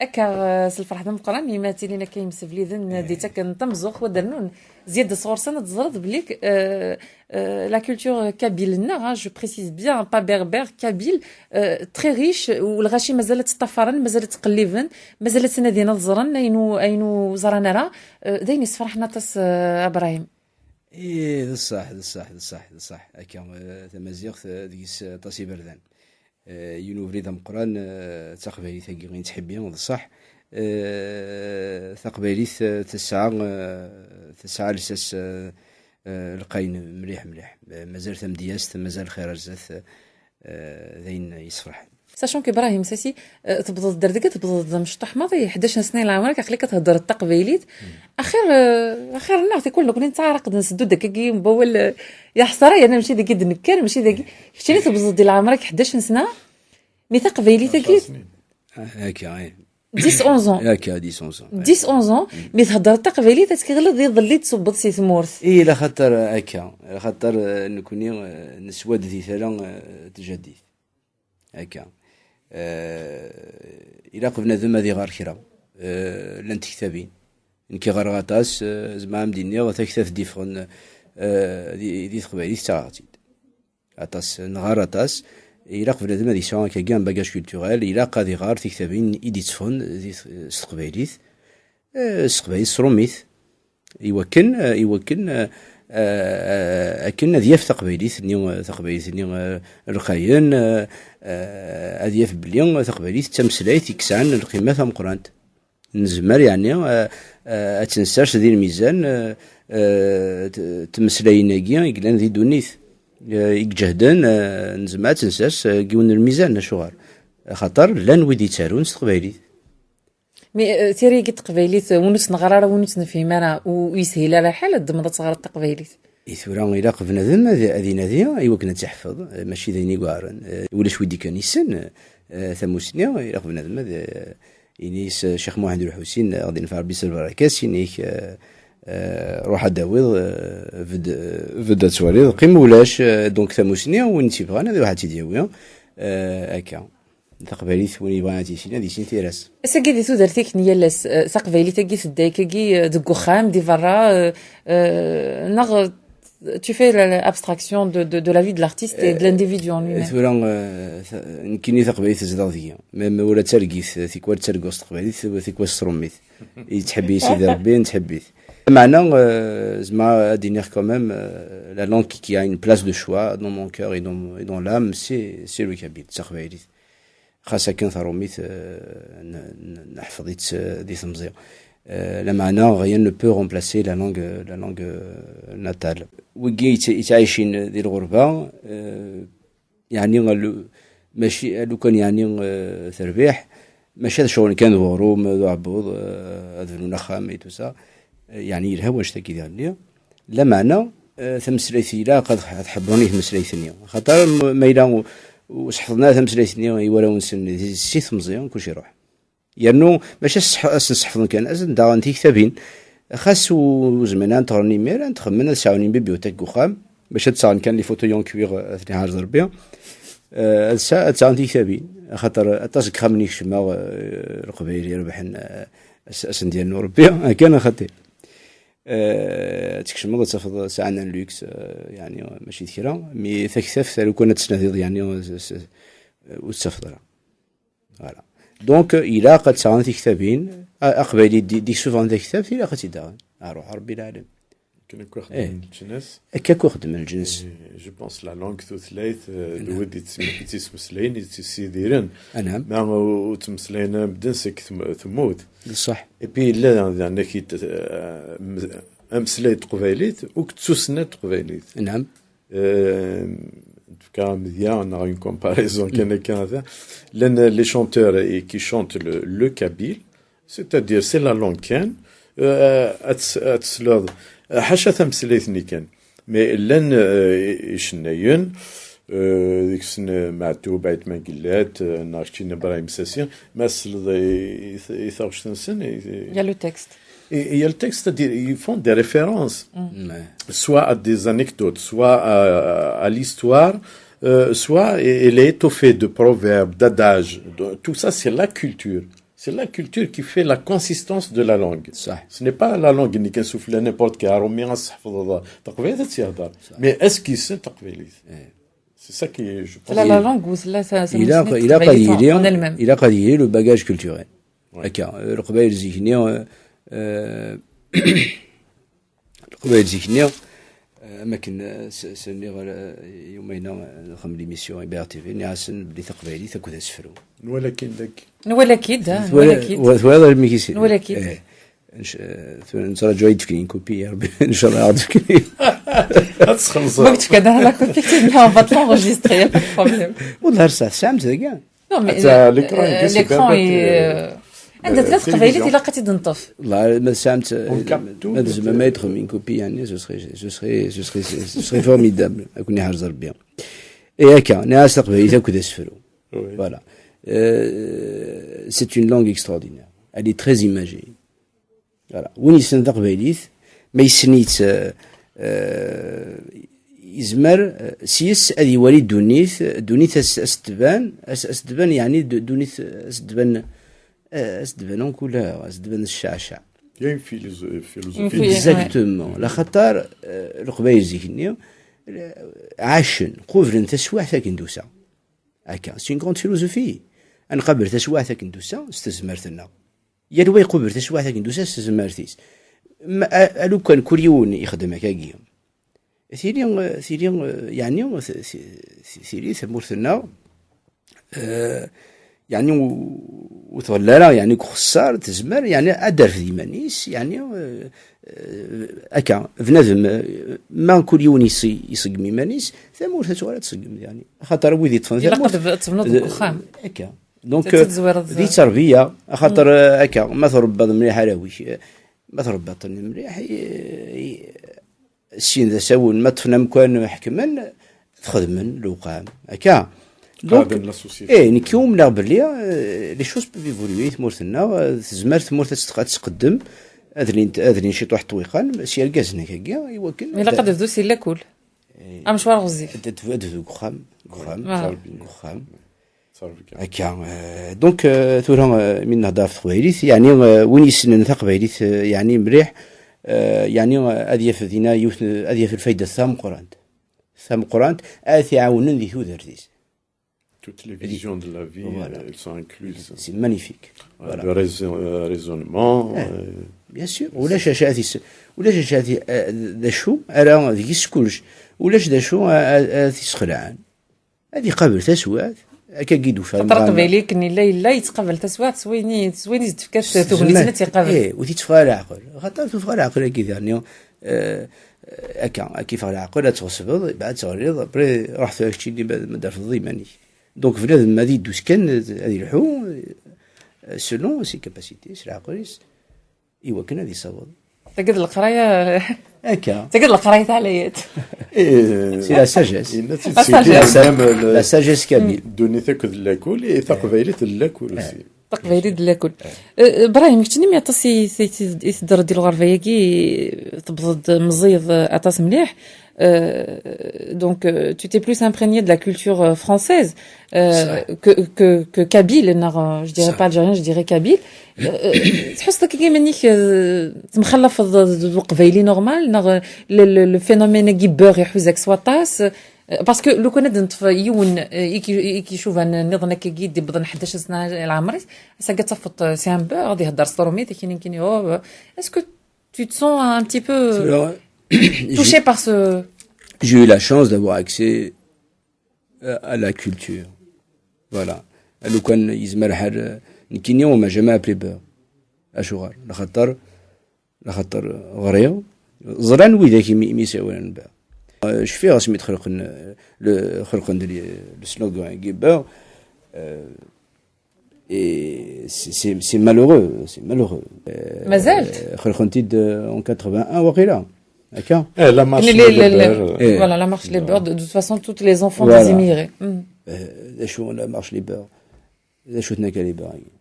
Akka, eh, s lferḥ d ameqqran, imi ad tilin akka yimsevliden, eh, d-ittaken tamzuɣt, wa d-rnun zzyada sɣur-sen, ad teẓreḍ belli, eh, eh, la culture kabyle-nneɣ, hein, je précise bien, pas berbère, kabyle, eh, très riche, u lɣaci mazal ad tt-ṭṭafaren, mazal ad tt-qelliben, mazal ad ttnadin ad ẓren ayen ur, ayen ur ẓran ara, eh, d ayen yessefraḥen aṭas, eh, a Brahim. Ih, d ṣṣeḥ, d ṣṣeḥ, d ṣṣeḥ, d ṣṣeḥ. Akka, eh, tamaziɣt, eh, deg-s aṭas iberdan. Eh, yiwen ubrid ameqqran, eh, d taqbaylit-agi i nettḥibbi, d ṣṣeḥ. Eh, taqbaylit, eh, tesɛa, eh, tesɛa lsas, eh, eh, lqayen mliḥ, mliḥ. Eh, mazal tamedyazt, mazal lxir ar zdat, eh, d ayen yessefraḥen. Sachant que Brahim Sassi, eh, tebḍeḍ-d ar deg, tebḍeḍ-d amecṭuḥ maḍi, ḥdac n snin n leɛmer-ik, aql-ik ad theddreḍ taqbaylit. Axir, eh, axir-nneɣ tikwal nekni nettɛaraq-d nseddu-d akkagi n wawal, eh, ya ḥsara, yerna mačči dagi d-nekker, mačči dagi. Keččini tebẓeḍ di leɛmer-ik ḥdac n sna, mi taqbaylit-agi Akka, eh. dix, onze ans. Akka, dix, onze ans. Dix, onze ans, mi theddreḍ taqbaylit, ad tkiɣleḍ iḍelli d-tṣubbeḍ si tmurt. Ih, la xaṭer akka, la xaṭer, eh, nekni, eh, neswa-d di tala, eh, tjaddit. Akka. Eh, ilaq bnadem ad iɣer kra. Eh, llant tektabin. Nekk ɣreɣ aṭas, eh, zemreɣ ad m-d-iniɣ taktabt d-iffɣen, eh, di, di teqbaylit, ttaɣeɣ-tt-id. Aṭas, nɣer aṭas. Ilaq bnadem ad yesɛu akkagi un bagage culturel, ilaq ad iɣer tiktabin i d-itteffɣen di, s teqbaylit. Eh, s teqbaylit, s trumit. Iwakken, eh, iwakken, eh, eh, akken ad yaf taqbaylit-nni, taqbaylit-nni, eh, lqayen, eh, eh, ad yaf belli taqbaylit d tameslayt i yesɛan lqima tameqqrant. Nezmer, yeɛni, eh, eh, ad tt-nessers di lmizan, eh, eh, t-, tmeslayin-agi i yellan di ddunit, eh, i iǧehden, eh, nezmer ad tt-nessers, eh, deg yiwen n lmizan, acuɣer? Axaṭer llan wid yettarun s teqbaylit. Mi, eh, tira-agi n teqbaylit, eh, win ur tt-neɣri ara, win ur tt-nefhim ara, u-, ur yeshil ara lḥal ad d-temmeḍ ad teɣreḍ taqbaylit. I tura, ilaq bnadem ad, ad inadi i wakken ad tt-iḥfeḍ, eh, mačči d ayen i yuɛren. Eh, ulac wi d-ikkan yessen, eh, tamusni, ilaq bnadem ad, eh, ini-s, eh, Ccix Muḥend Lḥusin, eh, ad yenfeɛ Rebbi s lbaraka-s, ini-k, eh, eh, ruḥ ad d-tawiḍ, eh, bedd, eh, bedd ad twaliḍ, qqim ulac, eh, donc tamusni, win tt-ibɣan ad iruḥ ad tt-id-yawi, eh, akka. Taqbaylit, win yebɣan ad tt-yissin, ad yissin tira-s. Ass-agi di tudert-ik n yal ass, eh, taqbaylit-agi tedda akkagi, eh, deg uxxam, di berra, eh, eh, neɣ, eh, tu fais la- la- abstraction de, de, de la vie de l'artiste et de l'individu en lui-même. Tura, eh, ta- nekkini taqbaylit tezdeɣ deg-i. Ma, ma ula d targit, eh, tikwal ttarguɣ s teqbaylit, tikwal s tṛumit. Yettḥibbi Sidi Ṛebbi, nettḥibbi-t. Meɛna, eh, zemreɣ ad iniɣ quand même, eh, la langue qui a une place de choix dans mon cœur et dans, et dans l'âme, c'est, c'est le kabyle, d taqbaylit. Xas akken taṛumit, eh, n- n- neḥfeḍ-itt, eh, di temẓi. Eh, lameɛna, rien ne peut remplacer la langue, la langue, eh, natale. Wigi yett- yettɛicin di lɣerba, eh, yeɛni, alu- mačči, lukan, yeɛni, eh, terbiḥ, mačči ad ccɣel kan d uɣrum, d uɛebbuḍ, eh, ad bnun axxam et tout ça. Eh, yeɛni yelha wannect-agi diɣenni. Lameɛna, eh, tameslayt ilaq ad ad ḥebbren i tmeslayt-nni. Xaṭer m- ma yella u- ur sḥefḍen ara tameslayt-nni i warraw-nsen di- si temẓi, kullec iruḥ. Yernu mačči ad s- ad sen-sḥefḍen kan, ad sen-d-aɣen tiktabin. Xas u- ur zmiren ad ɣren imir, ad xemmen ad sɛun une bibliothèque deg uxxam, mačči ad sɛun kan les photos en cuir, eh, ad ten-iḥrez Rebbi. Eh, ad sa- ad sɛun tiktabin, axaṭer aṭas n yexxamen i kecmeɣ, eh, Leqbayel irebḥen, eh, as- ad sen-d-yernu Rebbi, akken axaṭi. Eh, ad tkecmeḍ ad tafeḍ sɛan un luxe, eh, yeɛni mačči d kra, mi taktabt, lukan ad tesnadiḍ, yeɛni, s- s- ur tt-tafeḍ ara. Voilà. Donc, ilaq ad sɛun tiktabin, a- aqbayli di- di souvent taktabt, ilaq ad tt-id-aɣen. Aruḥ, Rebbi lɛalem. Akken akk i xeddmen leǧnas. Akka akk i xeddmen leǧnas. Eh, je pense la langue, tutlayt, eh, d wid i tt- i tt-ittmeslayen, i tt-issidiren. Anam. Ma ur ttmeslayen ara medden, seg tem- temmut. D ṣṣeḥ. Et puis, yella d- d- amek i t- eh, m- ameslay n teqbaylit, ur yettusenna n teqbaylit. Anam. Eh, tefka amedya neɣ une comparaison kan akka, ata. Llan les chanteurs et qui chantent le, le kabyle, c'est-à-dire c'est la langue kan, eh, ad ts- ad tesleḍ, eh, ḥaca tameslayt-nni kan. Mais llan, eh, icennayen, eh, deg-sen, eh, Meɛtub Ɛid Mangellat, eh, neɣ keččini Brahim Sassi, ma tesleḍ i, i, i taɣect-nsen, i- i- Il y a le texte. Et il y a le texte, c'est-à-dire, ils font des références, soit à des anecdotes, soit à, à l'histoire, euh, soit il est étoffé de proverbes, d'adages. De- Tout ça, c'est la culture. C'est la culture qui fait la consistance de la langue. Ce n'est pas la langue qui est soufflée n'importe quel. Mais est-ce qu'il c'est taqbaylit? C'est ça qui, je pense. La langue, il a, il a pas d'idée. Il a pas d'idée, le bagage culturel. Akka, Leqbayel zik-nni, eh, eh, Leqbayel zik-nni, eh, am akken, eh, s- s- nniɣ, eh, yumayna, eh, nxeddem l'émission i B R T V, nniɣ-asen belli taqbaylit akked asefru. Nwala-k-id dagi. Nwala-k-id, ah, nwala-k-id. Twalaḍ amek i s- Nwala-k-id. Eh, nc- eh, tura nettraǧu ad d-fken une copie, ya Rebbi, ncallah ad d-fken. Ad tesxelṣeḍ. Ma tefka-d la copie, on va te l'enregistrer, y a pas de problème. Wallah, ar ssaɛa tesɛam-tt dagi. Non, mais l'écran, anda tella teqbaylit, ilaq ad tt-id-neṭṭef. Wallah, ma tesɛam-tt, ma tzemrem ad d-txedmem une copie, yeɛni, ce serait, ce serait, ce serait, ce serait formidable. Ad ken-iḥrez Rebbi. Et akka, nniɣ-as taqbaylit akked asefru. Voilà. Euh, c'est une langue extraordinaire. Elle est très imagée. Voilà. Win yessnen taqbaylit, ma yessen-itt, eh, eh, yezmer, eh, s-yes ad iwali ddunit, ddunit as- as-d-tban, as- as-d-tban, yeɛni, d- ddunit as-d-tban, eh, as-d-tban en couleur, as-d-tban cceɛceɛ. Il y a une philosoph- philosophie. Exactement. Laxaṭer, eh, Leqbayel zik-nni, eh, ɛacen, qublen taswiɛt akken d-tusa. Akka, c'est une grande philosophie. Ad nqabel taswiɛt akken d-tusa s tezmert-nneɣ. Yal wa iqubel taswiɛt akken d-tusa s tezmert-is. Ma- a- a lukan kul yiwen ixdem akkagi, Tili, tili, yeɛni, t-, t-, tili tamurt-nneɣ, eh, yeɛni, ur, ur tɣelli ara, yeɛni, deg uxeṣṣar, tezmer, yeɛni, ad d-terfed iman-is, yeɛni, eh, eh, akka, bnadem, eh, ma kul yiwen yessi-, iṣeggem iman-is, tamurt ad tuɣal ad tṣeggem, yeɛni. Axaṭer wid yeṭṭfen ilaq tamurt, ad tebnuḍ deg uxxam. Akka. Donc, eh, di terbiya, axaṭer, eh, akka, ma tṛebbaḍ mliḥ arraw-ik, eh, ma tṛebbaḍ-ten mliḥ, eh, eh, syin d asawen, ma ṭṭfen amkan ḥekmen, ad xedmen lewqam. Akka. Donc, eh, nekk umneɣ belli, eh, les choses peuvent évoluer, tmurt-nneɣ, eh, tezmer tmurt ad testeq-, ad tqeddem, ad lint, ad lin ciṭuḥ ṭṭwiqan, s yergazen akkagi, i wakken ilaq ad tebdu si lakul. Eh, amecwar ɣezzif. Ad tebdu, ad tebdu deg uxxam, deg uxxam, deg uxxam. Akka, eh, donc, eh, tura, eh, mi nehder ɣef teqbaylit, yeɛni, eh, win yessnen taqbaylit, eh, yeɛni mliḥ, eh, yeɛni, eh, ad yaf dinna yiwet, ad yaf lfayda tameqqrant. Tameqqrant, ad t-iɛawnen di tudert-is. Toutes les visions de la vie, voilà, elles sont incluses. C'est magnifique. Voilà. Le raison-, euh, raisonnement, bien sûr. Ulac acu ad is-, ulac acu ad i-, eh, d acu ara deg-s kullec. Ulac d acu a-, a-, ad t-isxelɛen. Ad iqabel taswiɛt, akka i d-ufa. Xaṭer aqbayli akken yella, yella yettqabal taswiɛt s wayen i, s wayen i s-d-tefka tegnit-nni ad tt-iqabel. Eh, ur t-itteffeɣ ara leɛqel. Xaṭer tuffeɣ leɛqel akka, yeɛni, eh, akka, akka yeffeɣ leɛqel, ad tɣeṣbeḍ, ad teɣliḍ, après, ruḥ tura keččini ma, ma d-refdeḍ iman-ik. Donc, bnadem ad yeddu s kan, ad yelḥu, eh, selon ses capacités, s leɛqel-is. I wakken ad isaweḍ. Tagi d leqraya. Akka. Tagi d leqraya taɛlayat. C'est la sagesse. La sagesse. La sagesse kabyle. Ddunit akk d lakul, i taqbaylit d lakul aussi. Taqbaylit d lakul. Eh, Ibrahim, keččini mi aṭas i, i, i teddreḍ di lɣerba-agi, tebḍeḍ meẓẓiyeḍ aṭas mliḥ. Euh, donc, euh, tu t'es plus imprégné de la culture, euh, française, euh, que, que, que kabyle, neɣ, euh, je dirais pas algérien, je dirais kabyle. Euh, euh, tḥusseḍ akka iman-ik, euh, temxallafeḍ d, d uqbayli normal, neɣ, euh, le, le, le phénomène-agi beurre iḥuza-k s waṭas, euh, parce que lukan ad neṭṭef yiwen, euh, i ki-, i k-icuban nniḍen akkagi d-iwwḍen ḥdac sna leɛmer-is, ass-agi ad tafeḍ, euh, c'est un beurre, ad ihedder s trumit, akini, akini, oh, euh, est-ce que tu te sens un petit peu touché par ce... J'ai eu la chance d'avoir accès à, à la culture. Voilà. Lukan yezmer lḥal, euh, nekkini, on m'a jamais appelé beurre. Acuɣer? Laxaṭer, laxaṭer ɣriɣ, ẓran widak imi, imi sawalen beurre. Euh, cfiɣ asmi d-xelqen, euh, le, xelqen-d le, le slogan-agi beurre, euh, Et c'est, c'est, c'est malheureux, c'est malheureux. Euh, mazal? Xelqen-t-id, euh, en quatre-vingt-un, waqila. Akka. Eh, la marche, les, les, les, les beurs. Eh. Voilà, la marche les beurs. De, de toute façon, tous les enfants des immigrés. Hmm. Euh, d acu la marche les beurs? D acu-ten akka les beurs-agi?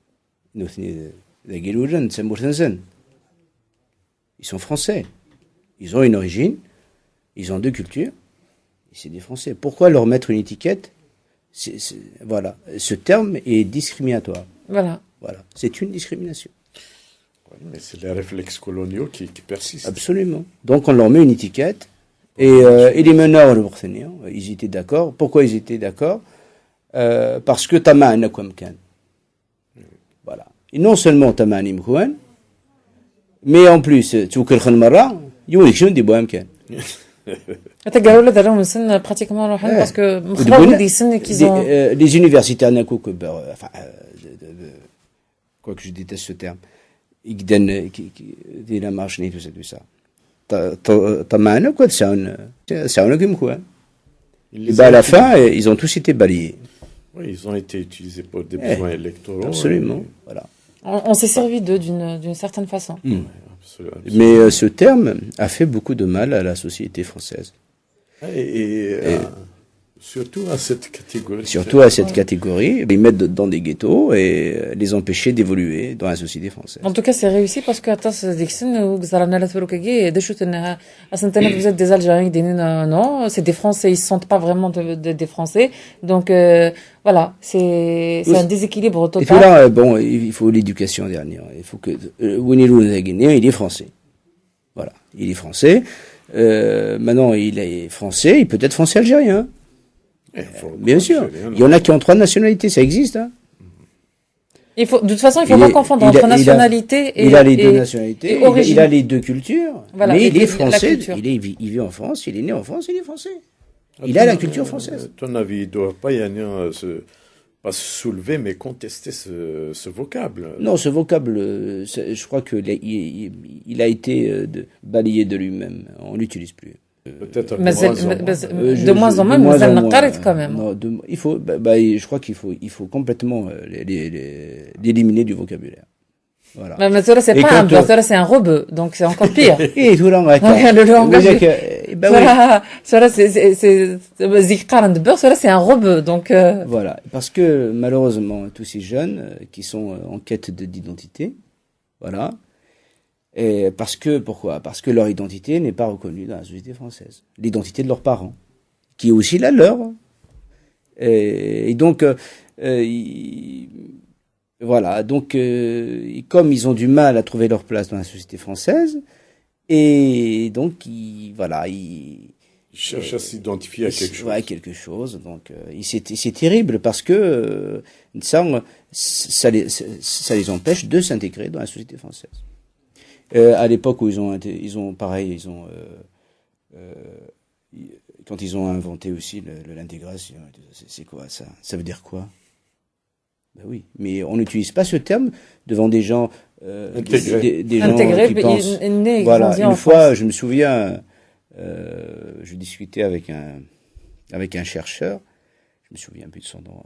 Nutni d, d agi i lulen, d tamurt-nsen. Ils sont français. Ils ont une origine, ils ont deux cultures, et c'est des Français. Pourquoi leur mettre une étiquette? C'est, c'est, voilà, ce terme est discriminatoire. Voilà. Voilà, c'est une discrimination. Oui, mais c'est les réflexes coloniaux qui, qui persistent. Absolument. Donc on leur met une étiquette, et, euh, et les meneurs, ils étaient d'accord. Pourquoi ils étaient d'accord? Euh, parce que ṭamaɛen akk amkan. Voilà. Et non seulement ṭamaɛen imekwan, mais en plus, euh, ttwakellxen merra, yiwen deg-sen ur d-yewwi amkan. Taggara ula d arraw-nsen, pratiquement, ruḥen, eh, parce que mxelleɣ wid yessnen qu'ils ont, euh, les universitaires d'un coup que, euh, enfin, euh, de, de, de, quoique je déteste ce terme, i yeddan, euh, qui, qui, di la marche, tout ça, tout ça. Ṭa-, ṭa-, ṭamaɛen akk ad sɛun, sɛun akk imekwan. Ils les ont utilisés. Et ben, à la fin, euh, ils ont tous été balayés. Oui, ils ont été utilisés pour des besoins électoraux. Eh, absolument, voilà. On, on s'est servi d'eux d'une, d'une certaine façon. Hmm. Ouais, absolu-, absolument. Mais, euh, ce terme a fait beaucoup de mal à la société française. Et, et, euh, surtout à cette catégorie. Surtout à cette catégorie, les mettre dans des ghettos et, euh, les empêcher d'évoluer dans la société française. En tout cas, c'est réussi parce que aṭas deg-sen ur ẓran ara tura akkagi d acu-ten, euh, asen-tiniḍ vous êtes des Algériens, dinin, euh, non, c'est des Français, ils se sentent pas vraiment de, de, des Français. Donc, euh, voilà, c'est, c'est un déséquilibre total. Et puis là, euh, bon, il faut l'éducation dernière. Il faut que, euh, win ilul dagi, il est français. Voilà, il est français. Euh, maintenant, il est français, il peut être français-algérien. Eh, bien sûr. Il y en a qui ont trois nationalités, ça existe, hein. Il faut, de toute façon, il faut pas confondre entre nationalité et, il a les deux nationalités, il a les deux cultures, mais il est français, il est, il vit en France, il est né en France, il est français. Il a la culture française. À ton avis, il doit pas y aller, euh, se, pas se soulever, mais contester ce, ce vocable. Non, ce vocable, euh, je crois que il, il a été euh, balayé de lui-même. On l'utilise plus. Peut-être de moins en moins. De moins en moins, mais ça n'arrête quand même. Non, il faut, bah, bah, je crois qu'il faut, il faut complètement euh, l'éliminer du vocabulaire. Voilà. Mais, mais ça, c'est pas un bœuf, ça, c'est un rebeu, donc c'est encore pire. Et tout le langage. Le langage. Bah oui. Ça, c'est, c'est, c'est, c'est, ça, c'est un rebeu, donc euh... Voilà, parce que malheureusement, tous ces jeunes euh, qui sont euh, en quête d'identité, voilà, et parce que, pourquoi ? Parce que leur identité n'est pas reconnue dans la société française. L'identité de leurs parents, qui est aussi la leur. Et, et donc, euh, euh, ils, voilà, donc, euh, comme ils ont du mal à trouver leur place dans la société française, et donc, ils, voilà, ils, ils cherchent à s'identifier à quelque chose. Ouais, quelque chose. Donc, euh, c'est terrible parce que euh, ça, ça, les, ça les empêche de s'intégrer dans la société française. Euh, à l'époque où ils ont, ils ont pareil, ils ont, euh, euh, quand ils ont inventé aussi l'intégration, c'est quoi ça ? Ça veut dire quoi ? Ben oui, mais on n'utilise pas ce terme devant des gens, euh, des, des, gens qui pensent. Voilà, une fois, je me souviens, euh, je discutais avec un, avec un chercheur, je me souviens plus de son nom,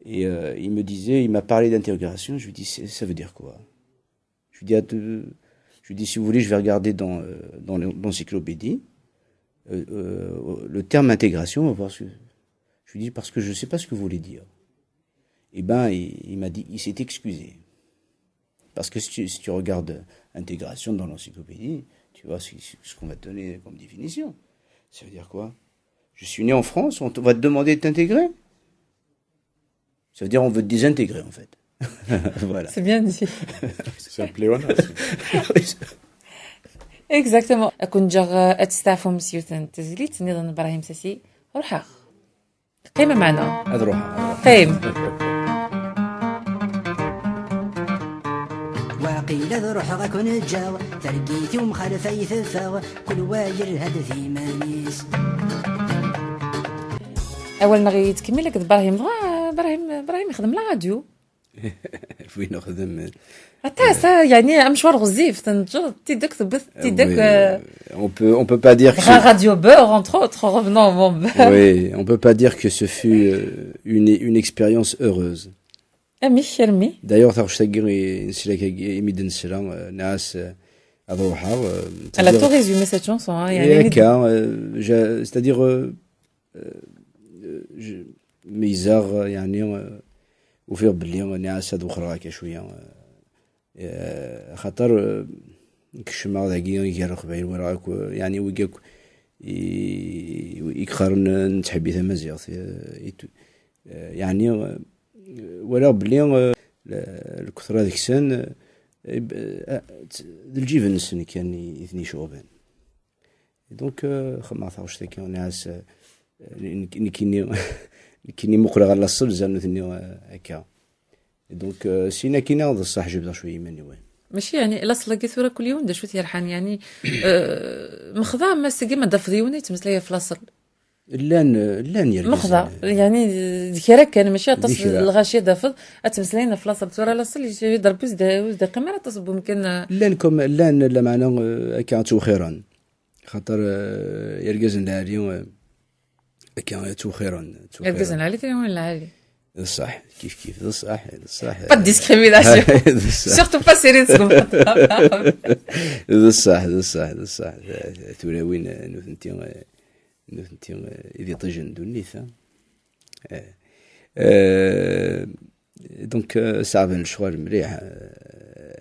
et euh, il me disait, il m'a parlé d'intégration, je lui dis, ça veut dire quoi ? Je lui dis, je lui dis, si vous voulez, je vais regarder dans, euh, dans l'encyclopédie euh, euh, le terme intégration, parce que je lui dis, parce que je ne sais pas ce que vous voulez dire. Eh ben, il, il m'a dit, il s'est excusé. Parce que si tu, si tu regardes intégration dans l'encyclopédie, tu vois ce, ce qu'on va te donner comme définition. Ça veut dire quoi ? Je suis né en France, on va te demander de t'intégrer. Ça veut dire on veut te désintégrer, en fait. Voilà. C'est bien dit. C'est un pléonasme. Exactement. أكون جا أتستعفو مسيوثن تزليت نظن إبراهيم ساسي روحها. قيمة معنا. هذا روحها. قيم. واقيلا ذ روحغ أكون جاغ، ترقيتي ومخالفة يثفاغ، كل واير هدف إيمانيس. أول ما غيتكمل لك إبراهيم، إبراهيم، إبراهيم يخدم la radio. وين نخدم؟ حتى سا، يعني، مشوار غزيف، تنجر، تيدك ثبت، تيدك، euh, on peut, on peut pas dire que Radio Beurre, entre autres, revenons au Beurre. Oui, on peut pas dire que ce fut euh, une, une expérience heureuse. Amek, armi ? D'ailleurs, taɣect-agi, nsla-k-agi, imi d-nsla, euh, nɛas, euh, ad ruḥeɣ, euh, elle a tout résumé cette chanson, hein, يعني, c'est-à-dire, euh, meyyzeɣ, yeɛni, ufiɣ belli nniɣ-as ad wexreɣ akka cwiya, xaṭer kecmeɣ dagi gar Leqbayel, walaɣ akk, yeɛni, wigi akk i yeqqaren nettḥibbi tamaziɣt, yeɛni, walaɣ belli lketṛa deg-sen d lǧib-nsen kan i ten-iceɣben. Donc, euh, xemmeɣ taɣect-agi, nniɣ-as, euh, nekk-, nekkini, nekkini muqleɣ ɣer laṣel, zan nutni, euh, akka. Donc, euh, sin akkin-a d ṣṣeḥ, jebdeɣ cwiya iman-iw. Mačči, yeɛni, laṣel-agi tura kul yiwen d acu t-yerḥan, yeɛni, euh, mexḍa, ma seg-i ma d-afeḍ yiwen yettmeslay ɣef laṣel. Llan, llan yergazen. Mexḍa, yeɛni, d kra kan, mačči aṭas n lɣaci ad tafeḍ, ad ttmeslayen ɣef laṣel. Tura laṣel, d Rebbi ur s-d-iqqim ara aṭas n wemkan, euh. Llan, comme, llan, lameɛna, euh, akka ttwexxiren. Xaṭer, eh, irgazen lɛali, eh, akka ttwexxiren, ttwexxiren. Irgazen lɛali, tilawin lɛali. D ṣṣeḥ, kif kif, d ṣṣeḥ, d ṣṣeḥ. Pas de discrimination. D ṣṣeḥ. Surtout pas série de seconde. D ṣṣeḥ, d ṣṣeḥ, d ṣṣeḥ. Tulawin, eh, nutenti, eh, nutenti, eh, i d iṭijen n ddunit, eh. Eh, eh, donc, eh, ṣeɛben lecɣal mliḥ, eh,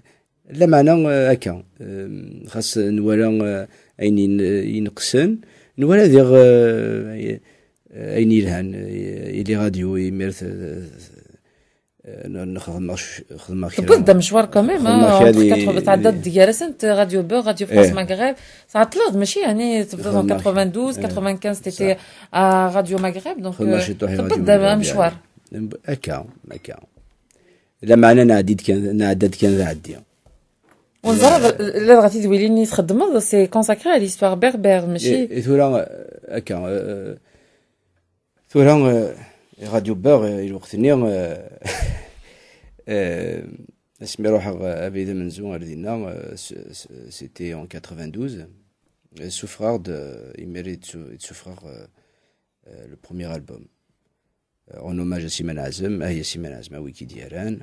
Lameɛna, eh, akka, eh, xas nwala, eh, ayen in-, ineqsen, nwala diɣ, eh, eh, ayen yelhan, eh, i les radios, imir t-, eh, n-, n-, xedmeɣ c-, xedmeɣ kra. Tewwiḍ-d amecwar quand même, xedmeɣ hein, kra entre di quatre-vingts, tɛeddaḍ-d gar-asent, Radio Beurre, Radio France Maghreb, tɛeṭṭleḍ, mačči, yeɛni, tebdiḍ en quatre-vingt-douze, quatre-vingt-quinze, t'étais à Radio Maghreb, donc, xedmeɣ eh, ciṭuḥ i tewwiḍ-d amecwar. Akka, akka. Lameɛna nɛeddi-d kan, nɛedda-d kan d aɛeddi. Ur neẓra d-, ladɣa tidwilin i txeddmeḍ, c'est consacré à l'histoire berbère, mačči? I, i tura, eh, akka, eh, tura, eh, Radio Beurre, eh, i lweqt-nni, eh, eh, asmi ruḥeɣ, eh, abrid amenzu ar dinna, eh, c-, c-, c'était en quatre-vingt-douze. Eh, ssufɣeɣ-d, eh, imir i d-su-, i d-ssufɣeɣ, eh, eh, le premier album. Eh, en hommage à Siman Azem, ah, ya Siman Azem, a wi k-id-yerran.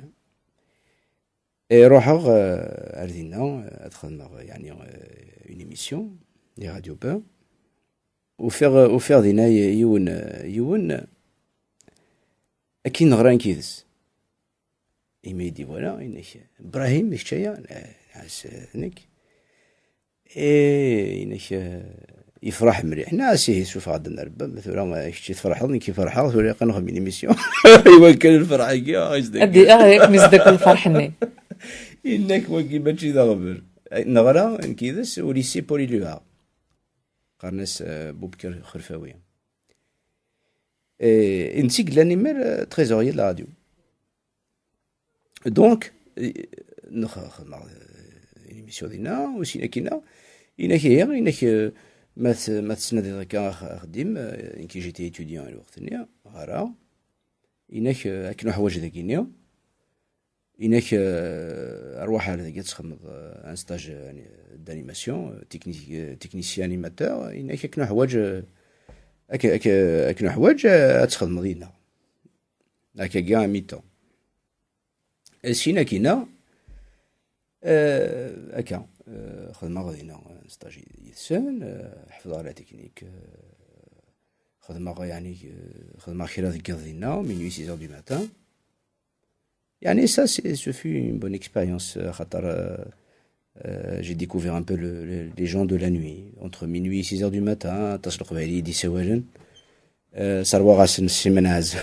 Eh, ruḥeɣ, eh, ar dinna, eh, ad xedmeɣ, yeɛni, eh, une émission di Radio Beurre. Ufiɣ, ufiɣ dinna y-, yiwen, eh, yiwen, eh, akken neɣra nekk yid-s. Imi i d-iwala, inek, "Ibrahim, d kečč aya?" "Eh, nɛas, eh, d nekk." "Eh," inek, eh, yefreḥ mliḥ. "Nɛas, ihi, ssufeɣ-d n Rebbi, ma tura, eh, kečč tferḥeḍ, nekk i ferḥeɣ, tura ilaq ad nexdem une émission." I wakken lferḥ-agi, ah, is-, Ad d-, ah, ad kem-isdakel lferḥ-nni. Inna-k wagi mačči d aɣbel. Neɣra, nekk yid-s, au lycée Paul Éluard. Qqaren-as, eh, Bubker Xerfawi. Eh, netta i yellan imir, eh, trésorier de la radio. Donc, eh, nex-, xedmeɣ, eh, une émission dinna, u sin akkinna, inak ihi, inak, eh, ma t-, ma tettnadiḍ akka ax-, axeddim, eh, nekk j'étais étudiant i lweqt-nni, ɣara, inak, eh, akken uḥwaǧ dagini, inak, eh, arwaḥ ar dagi ad txedmeḍ, eh, un stage, eh, d'animation, eh, technique, eh, technicien animateur, inak akken uḥwaǧ, eh, ak-, ak-, akken uḥwaǧ, eh, ad txedmeḍ yid-neɣ. Akkagi à mi-temps. Eh, sin akkinna, eh, akka, eh, xedmeɣ dinna, eh, stage yid-sen, eh, ḥefḍeɣ la technique, eh, xedmeɣ, yeɛni, eh, xedmeɣ kra deg yiḍ dinna, minuit, six heures du matin. Yeɛni, ça, c'est, ce fut une bonne expérience, eh, xaṭer, eh, Euh, j'ai découvert un peu le, le, les gens de la nuit, entre minuit et six heures du matin, aṭas n Leqbayel i d-isawalen. Euh, sserwaɣ-asen Siman Azem.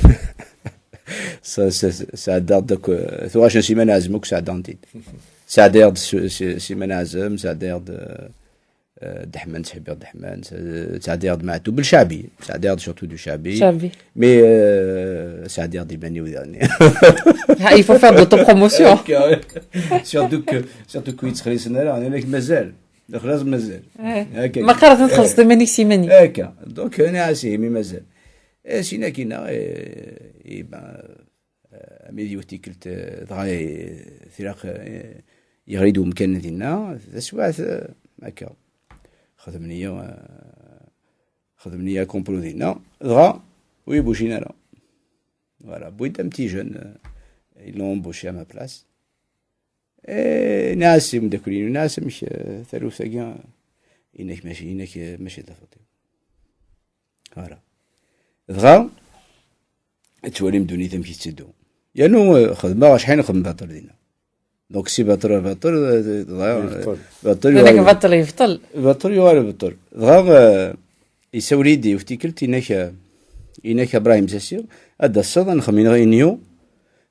S-, s-, s-, sɛeddaɣ-d akk, euh, tuɣac n Siman Azem akk sɛeddaɣ-tent-id. Sɛeddaɣ-d s-, s-, Siman Azem, sɛeddaɣ-d, euh, euh, Deḥman, ttḥibbiɣ Deḥman, s-, sɛeddaɣ-d Maɛtub, Lcaɛbi, sɛeddaɣ-d surtout du Caɛbi. Caɛbi. Mais, euh, sɛeddaɣ-d iman-iw diɣen. Ah, il faut faire de l'autopromotion. Akka, ouais. Surtout que, surtout que yettxelliṣen ara, yeɛni mazal. Lexlaṣ mazal. Eh. Akka. Ma qqaret ad txellṣeḍ iman-ik s iman-ik. Akka. Donc, nniɣ-as ihi mi mazal. Eh, sin akkinna, eh, eh ben, eh, mi d yiwet tikkelt, eh, dɣa, eh, tilaq, eh, yeɣli-d umkan dinna, taswiɛt, eh, akka. Xedmen-iyi, eh, xedmen-iyi akomplu dinna, dɣa ur yi-bucin ara. Voilà, wwin-d un petit jeune, euh, ils l'ont embauché à ma place. Eh, nniɣ-as i umeddakel-inu, nniɣ-as, "Amek, eh, taluft-agi?" Yenna-k mačči, yenna-k, eh, mačči d lfaṭi. Voilà. Dɣa, ad twalim ddunit amek i tetteddu. Yernu, eh, xedmeɣ acḥal nxeddem baṭel dinna. Donc, si baṭel, baṭel, eh, dɣa, yebṭel. Baṭel, baṭel yebṭel. Baṭel yuɣal yebṭel. Dɣa, eh, isawel-iyi-d yiwet tikkelt, inak, eh, inak Ibrahim Sassi, ad d-taseḍ, ad nexdem inɣi inyu,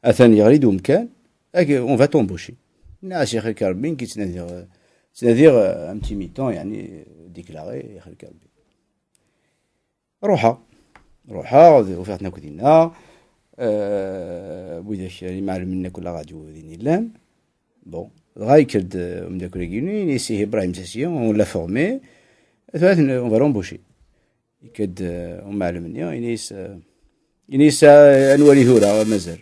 atan yeɣli-d umkan, ak-, on va t'embaucher. Nniɣ-as, yaxi-k Rebbi, nekk ttnadiɣ, eh, ttnadiɣ, eh, un petit mi-temps, yeɛni, déclaré, yaxi-k Rebbi. Ruḥeɣ. Ruḥeɣ, d-, ufiɣ-ten akk dinna. Euh, widak, imɛelmen akk la radio din i llan. Bon, dɣa yekker-d, euh, umeddakel-agi-inu, yenna-as, "Ihi Ibrahim Sassi, on l'a formé. Tura, on va l'embaucher." Yekker-d, euh, umɛellem-nni, yenna-as, euh, yenna-as, "Ah, ad nwali tura, mazal."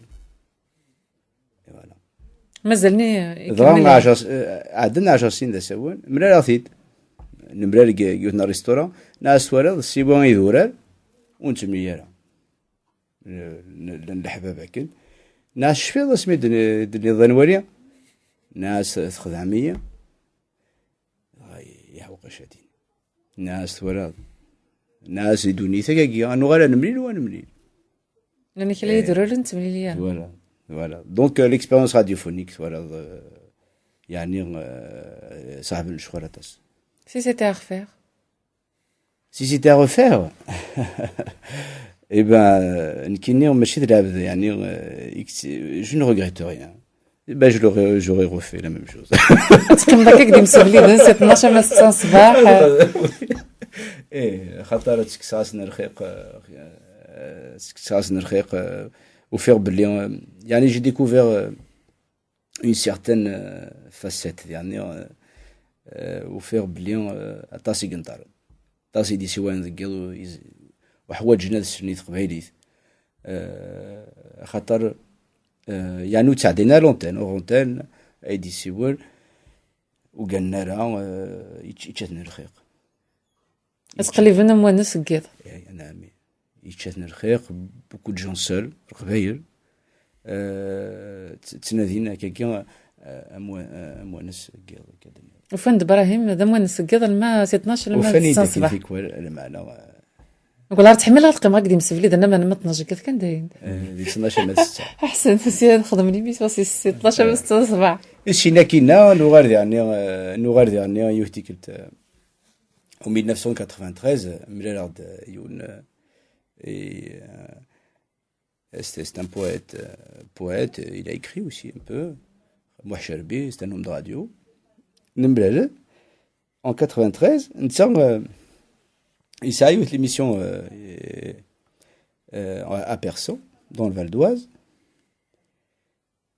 Et voilà. Mazal-nni, euh, dɣa ikemmel. Ɛecṛ s-, eh, ɛeddan ɛecṛ snin d asawen, mlaleɣ-t-id. Nemlal deg, deg yiwet n rristura, nniɣ-as, "Twalaḍ, siwa idurar, ur nettemlil ara." N-, n-, llan leḥbab akken. Nniɣ-as, "Tecfiḍ asmi d-, d-tenniḍ ad nwali?" Nniɣ-as, "Txedɛem-iyi." Dɣa yeɛweq acadi. Nniɣ-as, "Twalaḍ." Nniɣ-as, "Di ddunit-agi, ad nuɣal ad nemlil u ad nemlil." Llan kra, eh, yedraren ttemlili ara. Voilà, voilà. Donc, euh, l'expérience radiophonique, voilà, euh, yeɛni, euh, ṣaḥben lecɣal aṭas. Si c'était à refaire? Si c'était à refaire, eh ben, euh, nekkini mačči d lɛebd, yeɛni, euh, i k-, je ne regrette rien. Eh ben, je l'aurais, j'aurais refait la même chose. Teqqimeḍ akka deg imsebli d sept heures, ma sept heures ṣṣbeḥ. Eh, xaṭer ad tekkseɣ-asen lxiq, eh, eh, tekkseɣ-asen lxiq, eh, ufiɣ belli, eh, yeɛni, j'ai découvert, eh, une certaine euh, facette, yeɛni euh, euh, ufiɣ belli euh, aṭas i yenṭaren, aṭas i d-isiwalen deg yiḍ u- iz- uḥwaǧen ad slen i teqbaylit. Euh, axaṭer euh, yeɛni ur ttɛeddin ara l'antenne, hors antenne ay d-isiwel, ur gganen ara euh, yečč- yečča-ten lxiq. Ad qliben am wanes deg yiḍ. Anɛami, yečča-ten lxiq. Beaucoup de gens seuls, leqbayel euh, tt- ttnadin akkagi euh, amwa- euh, amwanes deg yiḍ akka d-nniḍ. Ufan-d Brahim d amwanes deg yiḍ alma si tnac alma d Ufan-id ssetta akken ṣṣbeḥ. Tikwal, lmeɛna euh, Nekk ur ttḥemmileɣ ad qqimeɣ akked yimsefliden ama ma tnac deg yiḍ kan dayen. euh, di tnac ama d ssetta. Aḥsen si nxedm limision si si tnac ama d ssetta ṣṣbeḥ. Sin akkinna nuɣal diɣenni euh, nuɣal diɣenni yiwet tikkelt euh, en mille neuf cent quatre-vingt-treize euh, mlaleɣ-d euh, yiwen euh, et euh, c'est c'est un poète euh, poète euh, il a écrit aussi un peu, Mouh Cherbi, c'est un homme de radio. Nemlal en quatre-vingt-treize, netta euh, yesɛa yiwet l'émission euh, euh, à Persan dans le Val d'Oise.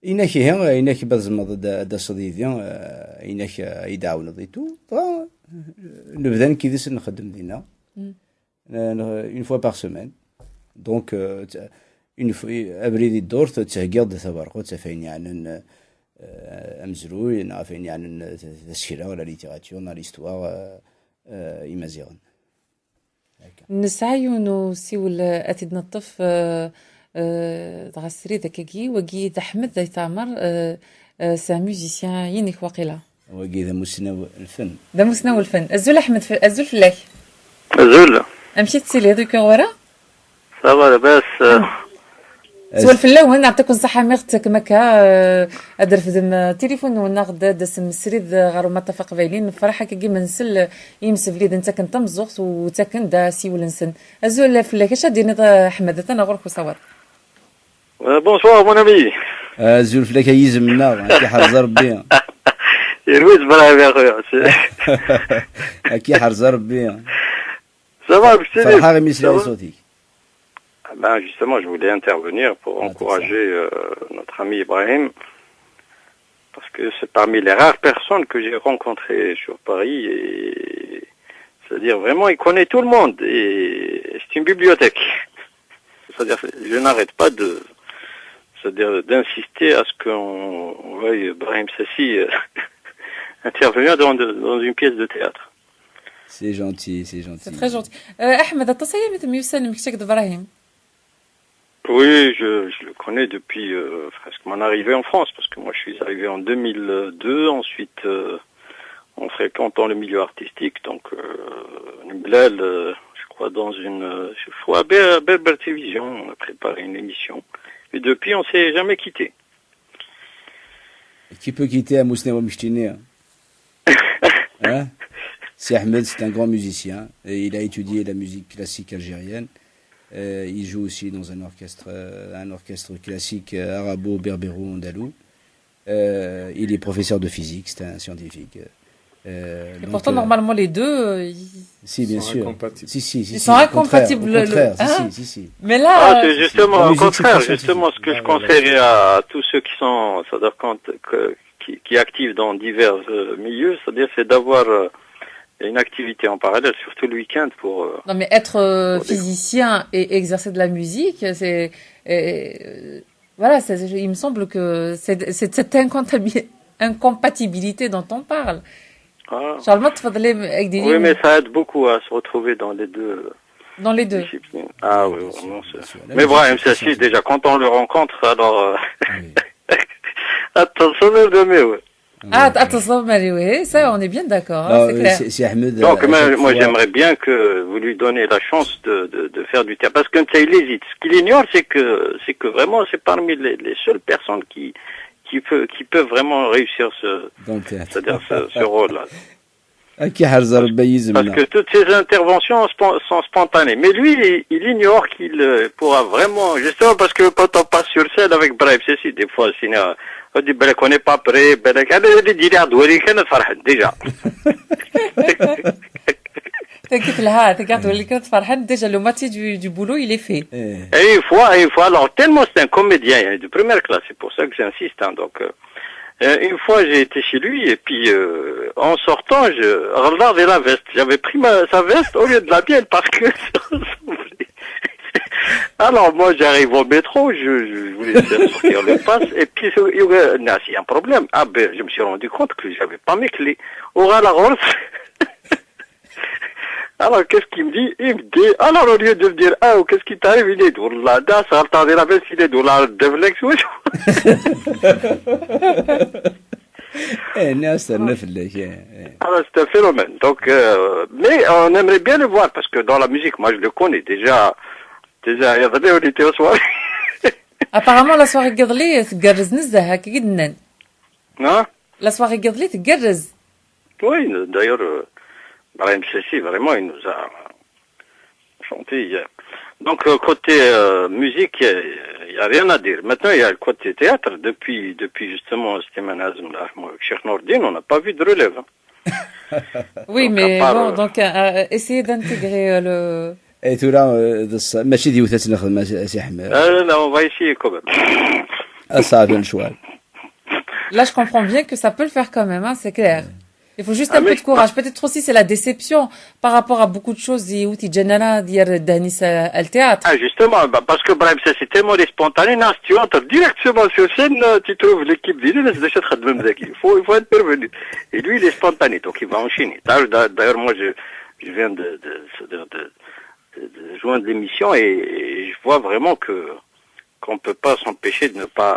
Inak ihi, inak ma tzemreḍ ad d-taseḍ yid-i, euh, inak euh, ad yi-d-tɛawneḍ et tout. Dɣa euh, nebda nekk yid-s nxeddem dinna euh, une fois par semaine. Donc euh, t- une fois, abrid i ddurt ttheggiɣ-d taberqut ɣef ayen yeɛnan euh, amezruy neɣ ɣef ayen yeɛnan euh, tasekla, la littérature neɣ l'histoire euh, euh, imaziɣen. Nesɛa yiwen usiwel ad t-id-neṭṭef euh, euh, dɣa srid akkagi, wagi d Aḥmed Ayt Ɛmer, euh, euh, c'est un musicien inek waqila. Wagi d amussnaw n lfen. D amussnaw n lfen. Azul Aḥmed, f- azul fell-ak. Azul. Amek i tettiliḍ, ur k-yuɣ wara? Ça va, labas. Swal fell-awen, ɛṭiken ṣṣeḥḥa mi ɣ-tettakem akka euh, ad d-refdem euh, tilifun-nwen neɣ d- ad d-tasem srid euh, ɣer umaṭṭaf aqbayli. Nefreḥ akkagi ma nsel euh, i yimsefliden ttaken tameẓẓuɣt u ttaken-d asiwel-nsen. Azul fell-ak, acu ad d-tiniḍ euh, Aḥmed? Atan ɣur-k usawaḍ. Euh, bonsoir, mon ami. Azul fell-ak a yizem-nneɣ, ad k-iḥrez Rebbi. Yerwi-d Brahim, ya xuya. Ad k-iḥrez Rebbi. Ça va, amek i tettiliḍ? Ferḥeɣ imi sliɣ i ṣṣut-ik. Ben, justement, je voulais intervenir pour Ah, encourager euh, notre ami Ibrahim, parce que c'est parmi les rares personnes que j'ai rencontrées sur Paris, et c'est-à-dire vraiment, il connaît tout le monde, et c'est une bibliothèque. C'est-à-dire, je n'arrête pas de, c'est-à-dire d'insister à ce qu'on on veuille Brahim Sassi euh, intervenir dans, de- dans une pièce de théâtre. C'est gentil, c'est gentil. C'est très gentil. Euh, Ahmed, aṭas aya mi temyussanem kečč akked Ibrahim. Oui, je, je le connais depuis euh, presque mon arrivée en France, parce que moi je suis arrivé en deux mille deux, ensuite euh, en fréquentant le milieu artistique, donc euh, Nblal, euh, je crois dans une euh, je crois Ber- Berber Télévision, on a préparé une émission, et depuis on s'est jamais quitté. Qui peut quitter amussnaw am keččini? Hein? Si Ahmed, c'est un grand musicien. Et il a étudié la musique classique algérienne. Euh, il joue aussi dans un orchestre, euh, un orchestre classique euh, arabo-berbéro-andalou. Euh, il est professeur de physique, c'est un scientifique. Euh, Et donc, pourtant, euh, normalement, les deux, euh, ils- Si, bien Ils sont sûr. Incompatibles. Si, si, si, Ils si, sont au contraire, incompatibles, au le- contraire, hein? Si, si, si. Mais là, Ah, euh, c'est justement La au musique, contraire, c'est justement ce que scientifique. je conseillerais à tous ceux qui sont, c'est-à-dire quand, que- qui, qui activent dans divers euh, milieux, c'est-à-dire c'est d'avoir euh, une activité en parallèle, surtout le week-end pour. euh, non, mais être euh, pour des- physicien et exercer de la musique, c'est. Euh, voilà, c'est- il me semble que c'est c'est cette incompatibi- incompatibilité dont on parle. Ah. Charles, tu faudrait aider Oui, mais ça aide beaucoup à se retrouver dans les deux dans les deux. Discipline. Ah oui, Bien sûr, vraiment. c'est- bien sûr. La Mais musique, Brahim c'est Sassi, sensible. Déjà, quand on le rencontre, alors. euh, Oui. Attention, le mieux. Ah, attention, Marie, oui, ça, on est bien d'accord, hein, Non, c'est euh, clair. c'est c'est Ahmed. Donc, euh, moi, chaque moi, fois. J'aimerais bien que vous lui donnez la chance de, de, de faire du théâtre. Parce qu'un il hésite. Ce qu'il ignore, c'est que, c'est que vraiment, c'est parmi les, les seules personnes qui, qui, peut, qui peuvent vraiment réussir ce, Dans le théâtre. C'est-à-dire ce, ce rôle-là. Ad k-iḥrez Rebbi a yizem-nneɣ. Parce que toutes ces interventions spon- sont spontanées. Mais lui, il, il ignore qu'il euh, pourra vraiment, justement, parce que quand on passe sur scène avec Brahim Sassi, des fois, c'est une- on dit, ben, on n'est pas prêt, ben, on dit, déjà. T'inquiète là, t'inquiète, déjà le moitié du, du boulot, il est fait. Eh, Et une fois, et une fois, alors, tellement c'est un comédien, hein, de première classe, c'est pour ça que j'insiste, hein, donc, euh, Euh, une fois, j'ai été chez lui et puis, euh, en sortant, je regardais la veste. J'avais pris ma, sa veste au lieu de la mienne parce que si vous voulez. Alors moi, j'arrive au métro, je, je voulais faire sortir le pass et puis euh, il y a un problème. Ah ben, je me suis rendu compte que j'avais pas mes clés. Au la grosse. Alors, qu'est-ce qu'il me dit? Il me dit, alors, au lieu de me dire, ah, qu'est-ce qui t'arrive? Il est de la das, t'as la veste, il est de la déflexion. Eh, non, c'est un œuf, là, eh, eh. Alors, c'est un phénomène. Donc, euh, mais on aimerait bien le voir parce que dans la musique, moi, je le connais déjà. Déjà, il y a des, on était au soir. Apparemment, la soirée n yiḍelli tgerrez nezzeh, akka i d-nnan. Hein? La soirée n yiḍelli tgerrez. Oui, d'ailleurs, euh, Brahim Sessi, vraiment, il nous a chanté hier. Donc, euh, côté euh, musique, il n'y a, y a rien à dire. Maintenant, il y a le côté théâtre. Depuis, depuis justement, c'était Manazm, là, moi, Cheikh Nourdine, on n'a pas vu de relève, hein. Oui, Donc, mais à part, bon, euh, donc euh, euh, essayez d'intégrer euh, le. Et tura, euh, d ṣṣ-, mačči d yiwet ad tt-nexdem, a Si, a Si Ḥmed. Euh, là, on va essayer quand même. Ad ṣeɛben lecɣal. Là, je comprends bien que ça peut le faire quand même, hein, c'est clair. Il faut juste Ah, un peu mais de courage. Peut-être aussi c'est la déception par rapport à beaucoup de choses. Yiwet yeǧǧan ara ad yerr ddehn-is al théâtre. Ah, justement, bah, parce que Brahim Sessi, c'est tellement spontané, non, si tu entres directement sur scène, euh, tu trouves l'équipe d'Inès, de Cheikh Khaddam Zaki. Il faut, il faut intervenir. Et lui, il est spontané, donc il va enchaîner. D'ailleurs, d'ailleurs, moi, je, je viens de, de, de, de, de joindre l'émission et, et je vois vraiment que qu'on peut pas s'empêcher de ne pas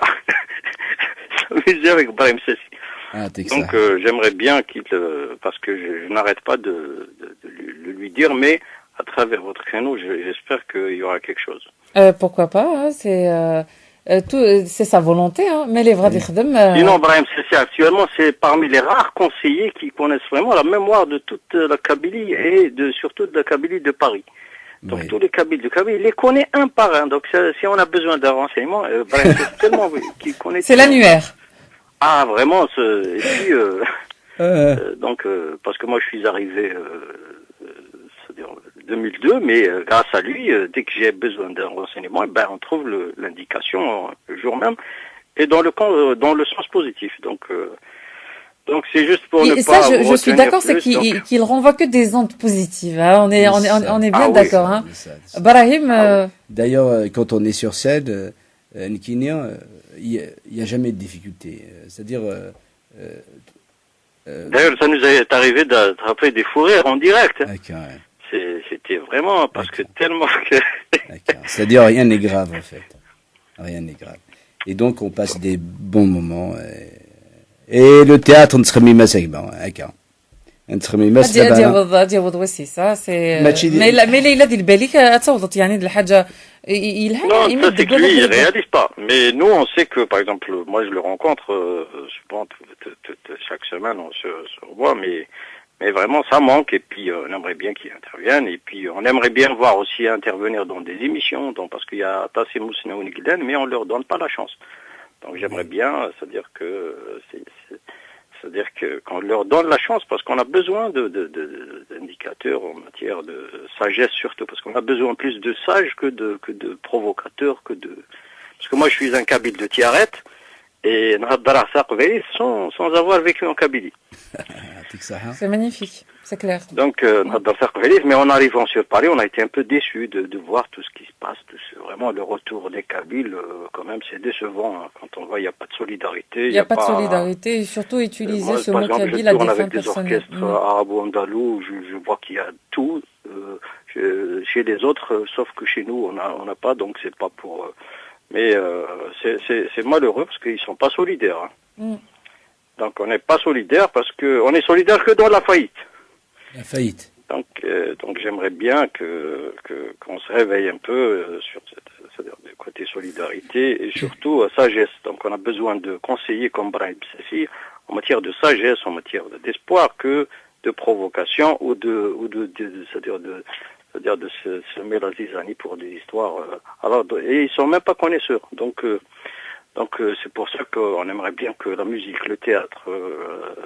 s'amuser avec Brahim Sessi. Ah, t'es que Donc ça. Euh, j'aimerais bien qu'il, euh, parce que je, je n'arrête pas de, de- de lui, de lui dire, mais à travers votre créneau, je- j'espère qu'il y aura quelque chose. Euh, pourquoi pas, hein, c'est euh, euh, tout, euh, c'est sa volonté, hein, mais les vrais d'Ikhdem. Euh... Sinon, Brahim Sessi, actuellement, c'est parmi les rares conseillers qui connaissent vraiment la mémoire de toute euh, la Kabylie et de, surtout de la Kabylie de Paris. Donc Oui. Tous les Kabyles de Kabylie, il les connaît un par un. Donc ça- si on a besoin d'un renseignement, euh, Brahim Sessi, tellement oui, qu'il connaît C'est tout. l'annuaire. Ah, vraiment, ce- et puis, euh, Euh, euh, donc, euh, parce que moi, je suis arrivé euh, euh, c'est-à-dire deux mille deux, mais euh, grâce à lui, euh, dès que j'ai besoin d'un renseignement, eh ben, on trouve le- l'indication euh, le jour même, et dans le, con- euh, dans le sens positif. Donc, euh, donc c'est juste pour ne Et pas ça, je, vous je suis retenir d'accord, c'est plus, donc- qu'il qu'il renvoie que des ondes positives, hein. On est, on est, on est bien Ah oui. d'accord, hein. C'est ça, c'est ça. Brahim, Ah euh, D'ailleurs, euh, quand on est sur scène, euh, euh, nekkini, euh, il n'y a, il y a jamais de difficulté. Euh, C'est-à-dire, euh, euh, euh, D'ailleurs, ça nous est arrivé d'attraper des fous rires en direct, hein. D'accord, ouais. C'est- C'était vraiment parce que D'accord. Tellement que D'accord. C'est-à-dire, rien n'est grave, en fait. Rien n'est grave. Et donc, on passe des bons moments. Et, et le théâtre, on se remet à ça, bon, d'accord. On se remet à ad ad yaweḍ ad yaweḍ wass-is, ah, c'est Mačči d- mais la- mais la yella di lbal-ik ad tawḍeḍ, yeɛni, d lḥaǧa i- i- yelhan, Non, imi ça c'est que lui, il d-tewwiḍ. Réalise pas. Mais nous, on sait que, par exemple, moi je le rencontre euh, souvent, t- t- t- t- chaque semaine, on se, se revoit, mais, mais vraiment ça manque. Et puis euh, on aimerait bien qu'il intervienne. Et puis on aimerait bien voir aussi intervenir dans des émissions, donc, parce qu'il y a Tassim Ousnaoun Glen, mais on leur donne pas la chance. Donc j'aimerais bien, c'est-à-dire que euh, c'est- c'est- c'est-à-dire que qu'on leur donne la chance parce qu'on a besoin de, de- de- d'indicateurs en matière de sagesse surtout, parce qu'on a besoin plus de sages que de, que de provocateurs, que de... Parce que moi, je suis un Kabyle de Tiaret, et نهضر تقبايليت sans, sans avoir vécu en Kabylie. يعطيك الصحة. C'est magnifique, c'est clair. Donc, euh, نهضر تقبايليت, mais en arrivant sur Paris, on a été un peu déçus de, de voir tout ce qui se passe, tout ce- vraiment le retour des Kabyles, euh, quand même, c'est décevant, hein. Quand on voit, il n'y a pas de solidarité, Il n'y a pas de solidarité, et surtout utiliser Moi, ce par mot exemple, je kabyle à tourne des fins avec les personnelles. orchestres Mm. arabo-andalous, je, je vois qu'il y a tout euh, chez, chez les autres, euh, sauf que chez nous, on a, on n'a pas, donc c'est pas pour. Euh, mais euh, c'est- c'est c'est malheureux parce qu'ils sont pas solidaires, hein. Mm. Donc on n'est pas solidaire parce que on est solidaire que dans la faillite. La faillite. Donc, euh, donc j'aimerais bien que que- qu'on se réveille un peu euh, sur cette, c'est-à-dire du côté solidarité et surtout euh, sagesse. Donc on a besoin de conseillers comme Brahim Sessi en matière de sagesse, en matière de- d'espoir, que de provocation ou de ou de, de- de- c'est-à-dire de c'est-à-dire de se, semer la zizanie pour des histoires. Euh, alors, de- et ils sont même pas connaisseurs. Donc, euh, donc euh, c'est pour ça qu'on aimerait bien que la musique, le théâtre, euh,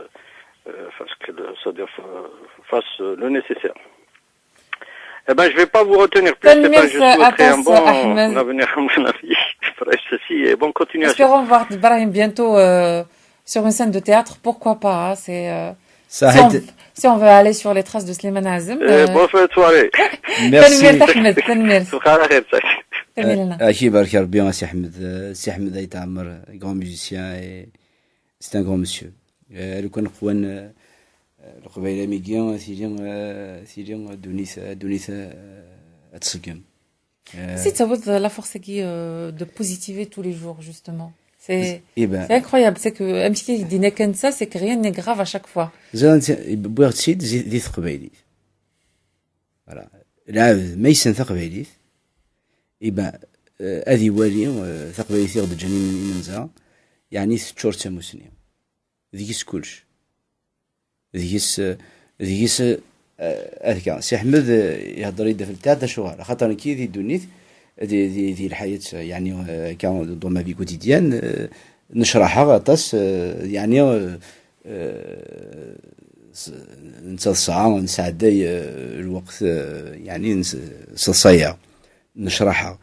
euh, fasse que le, c'est-à-dire fa- fasse le nécessaire. Eh ben, je vais pas vous retenir plus. C'est pas Tanemmirt juste souhaiter un aṭas, bon Ahmed. avenir à mon ami. Bref, ceci et bonne continuation. Espérons voir Brahim bientôt euh, Sur une scène de théâtre, pourquoi pas, hein, c'est, euh, si on, si on veut aller sur les traces de Slimane Azem. Euh, bonne fin de soirée. Merci. Tanemmirt Ahmed, tanemmirt. Subhanallah, khair, ça. Tanemmirt. Ad k-ibarek Rebbi a Si Ḥmed. Euh, Si Ḥmed Ayt Ɛmer, grand musicien, et c'est un grand monsieur. Euh, lukan qwan, euh, Leqbayel am wigi, tili, euh, tili, euh, ddunit, euh, ddunit, euh, ad tṣeggem. Si tawiḍ la force-agi, euh, de positiver tous les jours, justement. C'est Eh ben, c'est incroyable, c'est que amek i k-d-yenna kan ça, c'est que rien n'est grave à chaque fois. Ẓran, wwiɣ-tt-id zi- di teqbaylit. Voilà. Lɛebd ma yessen taqbaylit, eh ben, eh, ad iwali, eh, taqbaylit i ɣ-d-ǧǧan im- imenza, yeɛni teččur d tamusni. Deg-s kullec. Deg-s, eh, deg-s, eh, eh, azekka. Si Ḥmed, eh, ihedder-iyi-d ɣef ltaɛt, acuɣer? Axaṭer nekki di ddunit, di, di, di lḥayat, eh, yeɛni, eh, akka, dans ma vie quotidienne, eh, necraḥeɣ aṭas, eh, yeɛni, eh, eh, s- netta d ssaɛa, nesɛedday, eh, lweqt, eh, yeɛni, nes- s ḍṣaya, necraḥeɣ.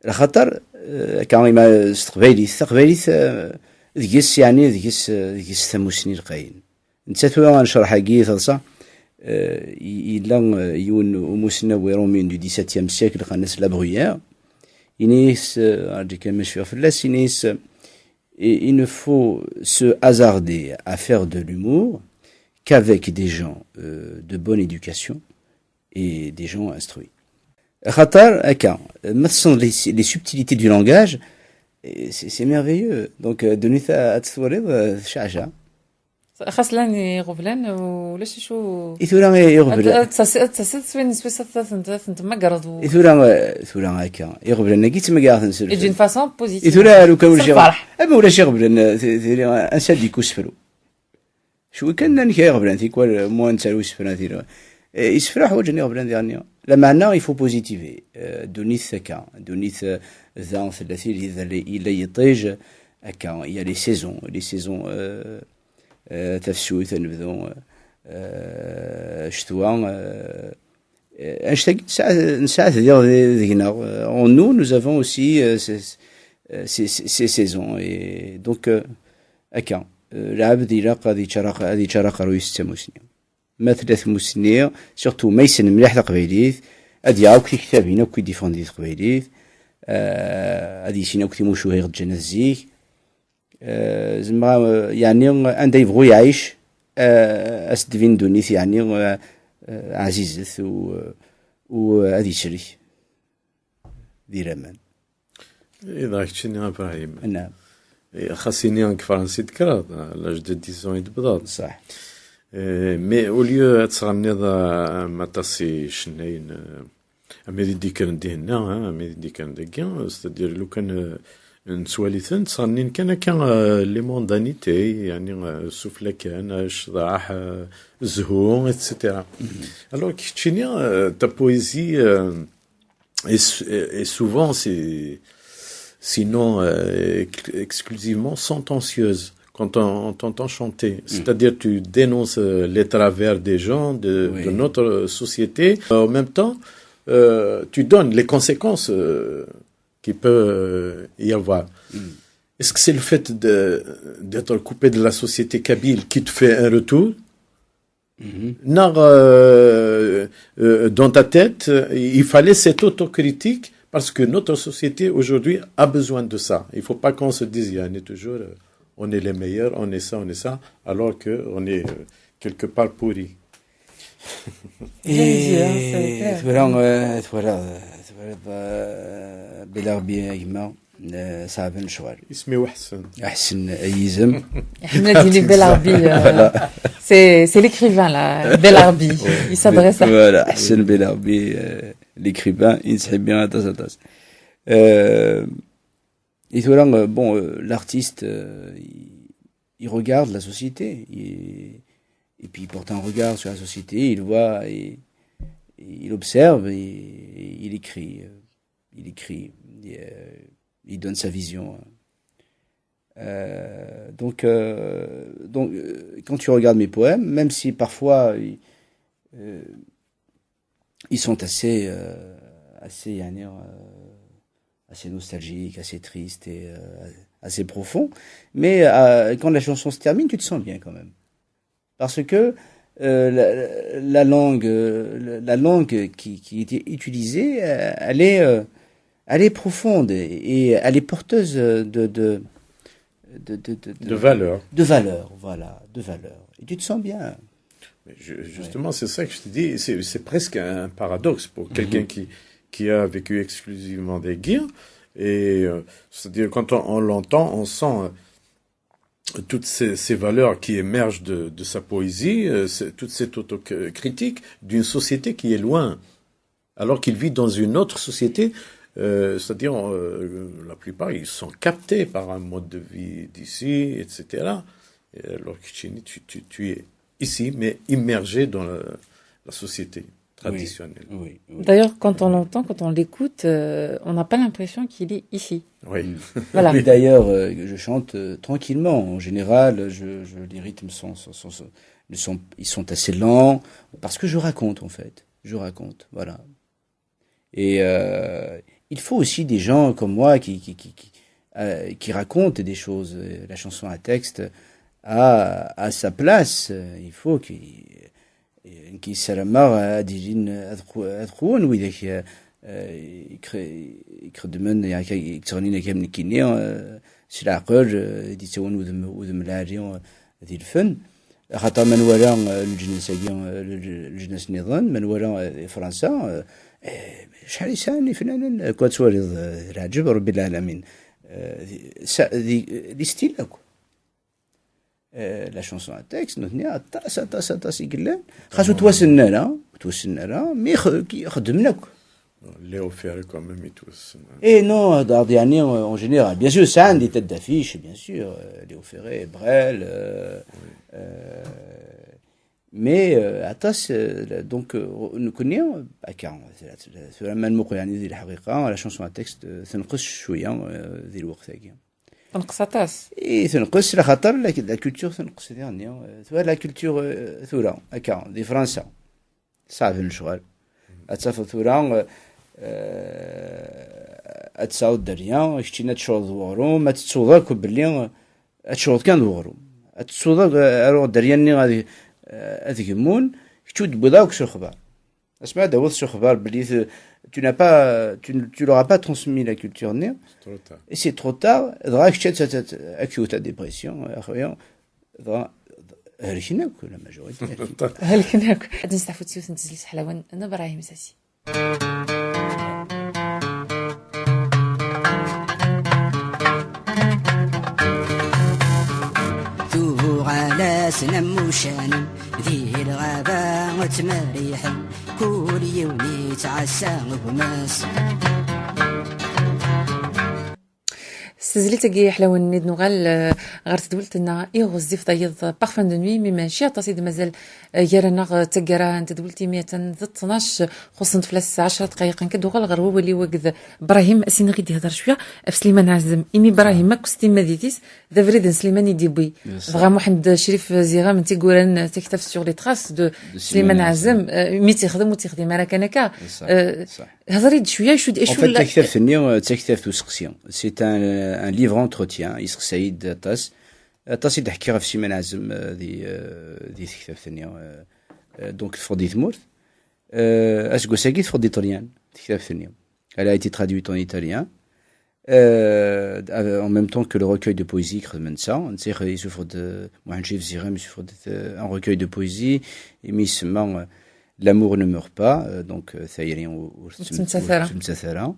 Axaṭer, eh, akka, ima s teqbaylit, taqbaylit, eh, deg-s, yeɛni, deg-s, eh, deg-s tamusni lqayen. Netta tura necraḥ-agi taḍsa, eh, i- yella, eh, yiwen umusnaw iṛumyen du dix-septième siècle, qqaren-as La Bruyère, ini-as, eh, rǧu kan ma cfiɣ fell-as, ini-as, eh, il ne faut se hasarder à faire de l'humour qu'avec des gens, euh, de bonne éducation et des gens instruits. Axaṭer, akka, ma tessneḍ les, les subtilités du langage, eh, c'est c'est merveilleux. Donc, euh, ddunit a- ad tt-twaliḍ, euh, tecɛaɛceɛ. Xas llan iɣeblan, ulac acu. I tura iɣeblan. Ad tasiḍ swin swis ad tent-, ad tent-temmagreḍ. I tura, eh, tura akka, iɣeblan-agi ttmagareɣ-ten s Et d'une lfal. Façon positive. I tura lukan ulac Lferḥ. Ama ulac iɣeblan, eh, ti- tili, eh, ansa d-yekk usefru. Cwi kan nnan kra iɣeblan, tikwal, eh, mu ad nettaru isefra, tili. Eh, isefra ḥwaǧen iɣeblan diɣenni. Lameɛna, il faut positiver. Eh, ddunit akka. Ddunit, eh, da tella tili, da la- yella yiṭij. Akka, il y a les saisons. Les saisons, eh, eh, tafsut, anebdu, eh, ccetwa, eh, eh, annect-agi nesɛa- nesɛa-t diɣ di- deg-neɣ. Eh, en nous, nous avons aussi, eh, ces, eh, ces- ces- ces saisons. Et donc, eh, akka, eh, lɛebd ilaq ad yeččar aq- ad yeččar aqerruy-is d tamusni. Ma tella tmusni, surtout ma yessen mliḥ taqbaylit, ad yaɣ akk tiktabin akk i d-iffɣen di teqbaylit, eh, ad yissin akk timucuha i ɣ-d-ǧǧan at zik. Eh, zemreɣ, eh, yeɛni, anda yebɣu yeɛic, eh, as-d-tbin ddunit, yeɛni, eh, eh, ɛzizet u, u ad yeslek di laman. Iḍ-a keččini a Brahim. Naam. Eh, xas ini deg Fransa i d-tekkreḍ, à l'âge de dix ans i d-tebdaḍ. Ṣaḥ. Eh, mais au lieu ad tesɣenniḍ, eh, am aṭas icennayen, eh, am wid i d-yekkren dihenna, eh, am wid i d-yekkren dagi, c'est-à-dire lukan, eh, nettwali-ten ttɣennin kan akka, eh, les mondanités, yeɛni, eh, ssufla kan, eh, ccḍeḥ, eh, zzhu, et cetera. Alors keččini, eh, ta poésie, eh, est, est souvent, c'est, sinon, eh, ex- exclusivement sentencieuse quand on, on t'entend chanter. C'est-à-dire tu dénonces, eh, les travers des gens, de, Oui. de notre société. En même temps, eh, tu donnes les conséquences, eh, qu'il peut, eh, y avoir. Est-ce que c'est le fait de, d'être coupé de la société kabyle qui te fait un retour ? Non, eh, eh, dans ta tête, eh, il fallait cette autocritique parce que notre société aujourd'hui a besoin de ça. Il faut pas qu'on se dise, yeɛni, toujours, eh, on est les meilleurs, on est ça, on est ça, alors que on est, eh, quelque part pourri. Bien dit, hein, c'est clair. Tura, eh, twalaḍ, twalaḍ, eh, Bellarbi a gma, eh, ṣeɛben lecɣal. Isem-iw Ḥsen. Ḥsen ay izem. Ahmed, il est Bellarbi, euh, c'est c'est l'écrivain là, Bellarbi. Il s'adresse à Voilà, Ḥsen Bellarbi, euh, l'écrivain, i nettḥibbi aṭas aṭas. Euh, et voilà, euh, bon, euh, l'artiste, euh, il, il regarde la société, il- et puis il porte un regard sur la société, il voit, et, et il observe, et, et il écrit, euh, il écrit, et, euh, il donne sa vision. Euh, donc, euh, donc euh, quand tu regardes mes poèmes, même si parfois ils, euh, ils sont assez, euh, assez, يعني, euh, assez nostalgiques, assez tristes et euh, assez profond, mais euh, quand la chanson se termine, tu te sens bien quand même. Parce que euh, la, la langue, euh, la langue qui, qui était utilisée, euh, elle est, euh, elle est profonde et, et elle est porteuse de, de, de, de, de, de- De valeur. de valeurs, voilà, de valeurs. Et tu te sens bien. Mais ju- justement, c'est ça que je te dis, c'est c'est presque un paradoxe pour quelqu'un qui, qui a vécu exclusivement des guirs. Et euh, c'est-à-dire, quand on, on l'entend, on sent euh, toutes ces, ces valeurs qui émergent de, de sa poésie, euh, c'est- toute cette autocritique d'une société qui est loin, alors qu'il vit dans une autre société. Euh, c'est-à-dire, euh, la plupart, ils sont captés par un mode de vie d'ici, et cetera. Et alors que chez nous, tu, tu, tu es ici, mais immergé dans la, la société traditionnelle. Oui, oui. D'ailleurs, quand on l'entend, quand on l'écoute, euh, on n'a pas l'impression qu'il est ici. Oui. Voilà. Oui, d'ailleurs, euh, je chante euh, tranquillement. En général, je, je- les rythmes sont, sont, sont- sont- ne sont, ils sont assez lents parce que je raconte en fait. Je raconte, voilà. Et euh, il faut aussi des gens comme moi qui, qui, qui, qui, euh, qui racontent des choses. Euh, La chanson à texte a, a sa place. Euh, Il faut qu'il qui ssarameɣ ad ilin ad qu- ad qwun widak euh, euh, yekre- ixeddmen, yettɣennin akka am nekkini, euh, s leɛqel, euh, i d-yettawin udem, udem lɛali, euh, di lfen. Axaṭer ma nwala euh, leǧnas-agi, euh, leǧ- leǧnas nniḍen, ma nwala euh, di Fransa, euh, eh, acḥal i sɛan ifnanen, akk ad twaliḍ, euh, d leɛǧeb, Rebbi lɛalamin. Euh, di- sa- di- di stil akk. Euh, la chanson à texte, nutni aṭas, aṭas, aṭas i yellan. Xas ur ttwassnen ara, ur ttwassnen ara, mi x- ki- xeddmen akk. Léo Ferré, quand même, et tout. C'est- Et non, d- d- يعني, euh, en général, bien sûr, sɛan des têtes d'affiche, bien sûr, euh, Léo Ferré, Brel, euh, euh, mais euh, aṭas, euh, donc, euh, nekkni, akka, tura ma nmuqel يعني di lḥaqiqa, la chanson à texte, euh, tenqes cwiya euh, di lweqt-agi. Tenqes aṭas. I tenqes, laxaṭer la, la culture tenqes diɣenni. Euh, tura la culture euh, tura, akka, di Fransa, ṣaɛben lecɣal. Ad tafeḍ tura, euh, euh, ad tesɛuḍ dderya, keččini ad tecreḍ weɣrum, ad tettuḍ akk belli, euh, ad tecreḍ kan d weɣrum. Ad tettuḍ akk, euh, ar dderya-nni ad, euh, ad gemmun, kečč ur d-tewwiḍ akk s uxbar. Asma ad d-tawiḍ s uxbar belli te- tu n'as pas, tu, ne- tu leur as pas transmis la culture-nni, Trop tard. et c'est trop tard, dɣa kečč ad, ad, ad, ad k-tewwet la dépression, a xuya, dɣa helken akk, la majorité. Helken akk. Ad nesteɛfu s yiwet n tezlit ḥlawen n Ibrahim Sasi. Tuɣal-asen am ucanen di lɣaba ttmerriḥen, kul yiwen yettɛassa gma-s. S tezlit-agi ḥlawen-nni d-nuɣal eh, ɣer tedwilt-nneɣ i ɣezzif tayeḍ Parfum de Nuit, mi mačči aṭas i d-mazal eh, gar-aneɣ eh, taggara n tedwilt imi atan d ttnac, xuṣṣent fell-as ɛecra dqayeq. Nekk ad uɣal ɣer wawal-iw akked Brahim, as-iniɣ i d-ihder cwiya ɣef Sliman Ɛazem. Imi Brahim akk s timmad-is d abrid n Sliman i d-yewwi. Dɣa Muḥend Crif Ziɣam n tiggura n tektabt Sur les traces de Sliman Ɛazem, eh, mi tt-ixdem ur tt-ixdim ara kan akka. Ṣṣeḥ, Eh, ṣṣeḥ. Hder-iyi-d cwiya acu d En acu fait, la- taktabt-nni, euh, d taktabt n useqsi. C'est un, euh, un livre entretien. Yesteqsa-yi-d aṭas. Aṭas i d-ḥkiɣ ɣef Sliman Ɛazem euh, di, euh, di tektabt-nni. Euh, euh, donc, teffeɣ-d di tmurt. Euh, aseggas-agi teffeɣ-d di Ṭelyan, tektabt-nni. Elle a été traduite en italien. Euh, en même temps que le recueil de poésie que netta, netta yessufeɣ-d, Muḥend Crif Ziɣam yessufeɣ-d euh, un recueil de poésie, imi isemma euh, L'amour ne meurt pas, euh, donc euh, tayri ur ur Ur tettmettat ara. Ur tettmettat ara.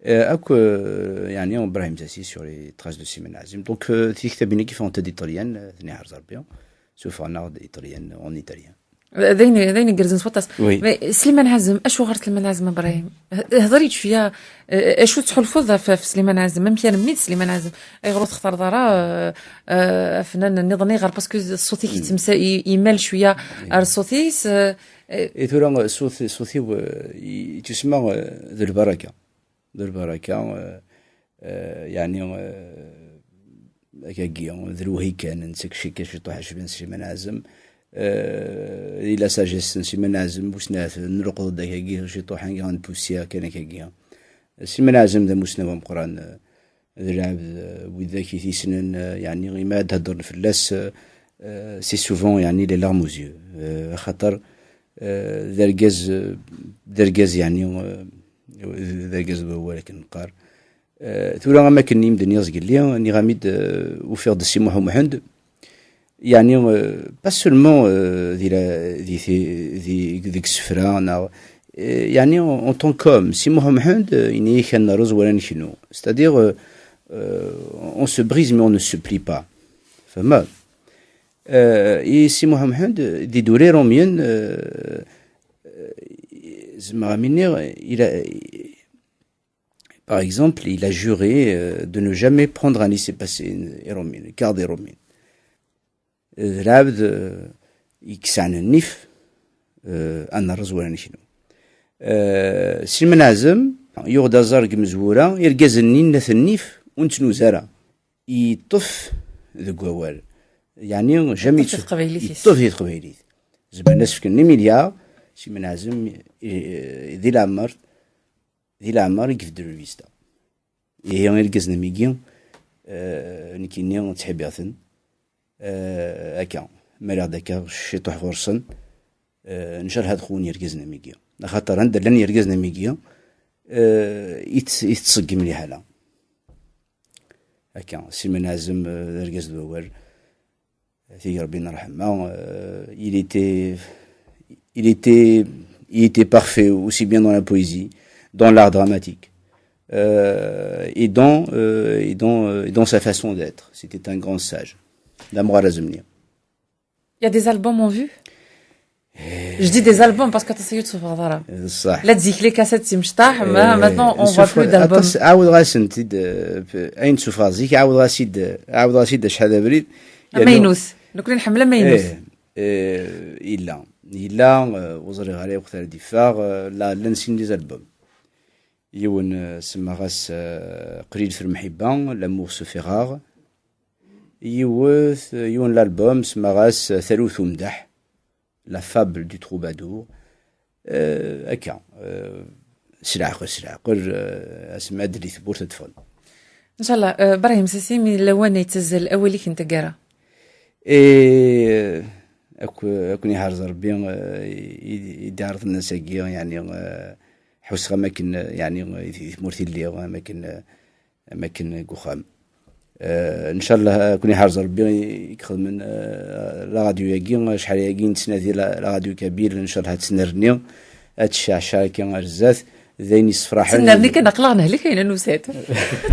Euh, akk, euh, يعني, Brahim Sassi sur les traces de Sliman Ɛazem. Donc, euh, tiktabin-agi ffɣent-d i Ṭelyan, euh, tenɛer Rebbi, sufɣen-aɣ-d i Ṭelyan, en italien. D ayen d ayen igerrzen s waṭas. Oui. Mais Sliman Ɛazem, acuɣer Sliman Ɛazem, Ibrahim? Hder-iyi-d cwiya, eh, acu tettḥulfuḍ ɣef ɣef Sliman Ɛazem? Amek armi d Sliman Ɛazem? Ayɣer ur textareḍ ara eh, eh, afnan nniḍen? Ayɣer? Parce que ṣṣut-ik yettemsa- i- imal cwiya ar ṣṣut-is. Eh, eh, Et tura, euh, ṣṣut, ṣṣut-iw, euh, yettusemma euh, d lbaraka. D lbaraka, euh, euh, يعني, euh, akagi, d lewhi kan, netta kečč kan ciṭuḥ acban Sliman Ɛazem. Euh, et la sagesse n Sliman Ɛazem, bu snat, nruqeḍ-d akagi, ciṭuḥ, anga n poussière kan akagi. Sliman Ɛazem d amussnaw ameqqran, euh, d lɛebd, euh, widak i t-yessnen, euh, yeɛni, imi ad d-heddren fell-as, euh, euh, c'est souvent, yeɛni, les larmes aux yeux. Euh, axaṭer, euh, d argaz, euh, d argaz, yeɛni, euh, d argaz n wawal, akken neqqar. Euh, tura, am akken i m-d-nniɣ zgelli, nniɣ-am-id, euh, ufiɣ-d Si Muḥ Umḥend, yeɛni, euh, pas seulement, euh, di la, di, di, di, deg isefra, neɣ, euh, yeɛni, en, en tant qu'homme, Si Muḥ Umḥend, euh, yenna-yak ad nerreẓ wala neknu. C'est-à-dire, euh, euh, on se brise, mais on ne se plie pas. Fehmeḍ? Euh, i Si Muḥ Umḥend, di ddura irumyen, euh, euh, zemreɣ ad m-iniɣ, il a, par exemple, il a juré, euh, de ne jamais prendre un laissez-passer irumyen, garde irumyen. D lɛebd, euh, i yesɛan nnif, euh, ad nerreẓ wala neknu. Euh, Si Lmenɛzem, yuɣ-d aẓar deg mezwura, irgazen-nni n At Nnif ur nettnuzu ara. Yeṭṭef deg wawal. Yeɛni, jamais yeṭṭef i teqbaylit-is. Yeṭṭef i teqbaylit. Zemren ad s-fken les milliards, Si Lmenɛzem, i, i, di leɛmer, di leɛmer i ibeddel lbista. Ihi irgazen am wigi, eh, nekkini ttḥibbiɣ-ten. Eh, akka, ma rriɣ-d akka ciṭuḥ ɣur-sen, eh, ncalḥa ad qwun yergazen am wigi. Axaṭer anda llan yergazen am wigi, eh, i tt-, i tettṣeggim liḥala. Akka, Si Lmenɛzem, eh, d argaz d wawal. Tigi Rebbi n ṛṛeḥma, euh, il était, il était, il était parfait, aussi bien dans la poésie, dans l'art dramatique, euh, et dans, euh, et dans, euh, et dans sa façon d'être. C'était un grand sage. D amɣar azemni. Il y a des albums en vue? Je dis des albums parce que aṭas ur d-tessufɣeḍ ara. D ṣṣeḥ. La zik les cassettes timecṭaḥ, mais maintenant on voit plus d'albums. Aṭas, ɛawdeɣ-asen-t-id, euh, ayen d-ssufɣeɣ zik, ɛawdeɣ-as-id, ɛawdeɣ-as-id acḥal d abrid. Amaynut. Nekkni nḥemmel amaynut. Eh, eh, yella. Yella, eh, ur ẓriɣ ara akk ara d-iffeɣ, eh, la, llan sin des albums. Yiwen, eh, semmaɣ-as, eh, Qlilet lemḥibba, L'amour se fait rare. Yiwet, yiwen l'album, semmaɣ-as, eh, Talwit umdeḥ, La fable du troubadour. Eh, akka, eh, s leɛqel, s leɛqel, eh, asmi ad d-tewwet ad ffɣen. Ncallah, eh, Brahim Sassim, lawan ay yettazzal awal-ik n taggara. Eh, ak-, ad ken-iḥrez Rebbi, eh, i, i d-iɛerḍen ass-agi, yeɛni, eh, ḥusseɣ am akken, eh, yeɛni, eh, i, i tmurt i lliɣ, am akken, eh, am akken deg uxxam. Eh, ncallah, ad ken-iḥrez Rebbi i ixedmen, eh, la radio-agi, acḥal-agi nettnadi la, la radio kabyle, ncallah ad tennerni, ad tecceɛceɛ akka ar zdat, d ayen yessefraḥen. Tennerni kan, aql-aɣ nehlek ayen nusa-d.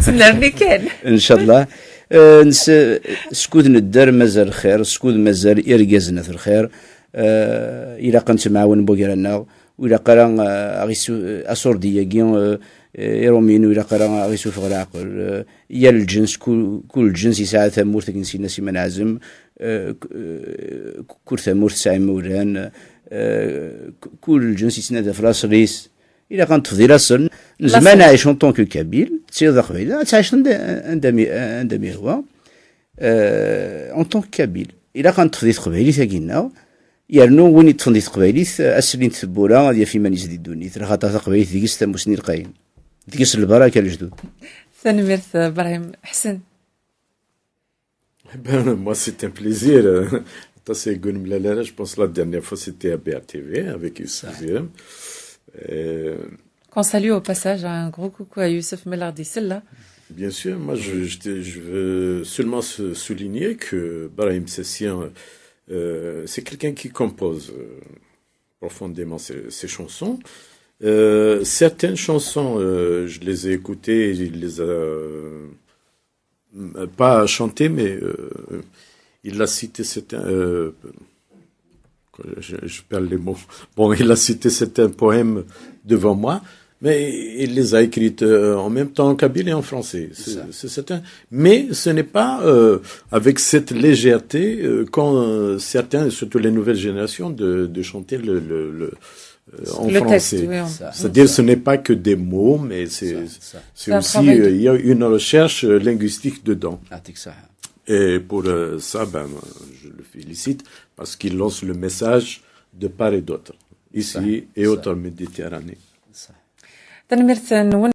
Tennerni kan. Ncallah. Eh, nes-, skud nedder mazal lxir, skud mazal irgazen at lxir, eh, ilaq ad nettemɛawan wegr-nneɣ, ur ilaq ara, eh, aɣ-isu-, asurdi-agi, eh, eh, iṛumyen, ur ilaq ara aɣ-isufeɣ leɛqel. Eh, yal lǧens, kul, kul lǧens yesɛa tamurt, akken s-yenna Siman Ɛazem, eh, k-, eh, k-, kul tamurt tesɛa imawlan, eh, k-, kul lǧens yettnadi ɣef laṣel-is. Ilaq ad neṭṭef di laṣel. Nezmer ad neɛic en tant que kabyle, ad tiliḍ d aqbayli, ad tɛiceḍ anda, anda mi, anda mi yehwa. Eh, en tant que kabyle, ilaq ad neṭṭef di teqbaylit-agi-nneɣ, yernu win yeṭṭfen di teqbaylit, eh, ad s-llint tewwura, ad yaf iman-is di ddunit, laxaṭer taqbaylit deg-s tamusni lqayen, deg-s lbaraka lejdud. Tanemmirt, Brahim Ḥsen. Eh ben, moi, c'est un plaisir. Aṭas i nemlal ara, je pense la dernière fois, c'était à B R T V avec Youssef Zirem. Euh, Qu'on salue au passage, un gros coucou à Youssef Mellardi, celle-là. Bien sûr, moi, je, je te- je veux seulement se- souligner que Brahim Sassim, euh, c'est quelqu'un qui compose, euh, profondément ses, ses chansons. Euh, certaines chansons, euh, je les ai écoutées, il les a, euh, pas chantées, mais, euh, il a cité certains, euh, je, je perds les mots. Bon, il a cité certains poèmes devant moi, mais il les a écrites, euh, en même temps en kabyle et en français. C'est C'est ça. C'est certain. Mais ce n'est pas, euh, avec cette légèreté, euh, qu'ont, euh, certains, surtout les nouvelles générations, de, de chanter le, le, le, euh, en Le français. Texte, oui, en- Ça. C'est-à-dire, ce n'est pas que des mots, mais c'est, Ça, ça. C'est c'est un aussi, travail de euh, il y a une recherche, euh, linguistique dedans. يعطيك الصحة. Et pour, euh, ça, ben, je le félicite parce qu'il lance le message de part et d'autre, ici Ça, et ça. Autres Méditerranées. Ça. Tanemmirt-nwen.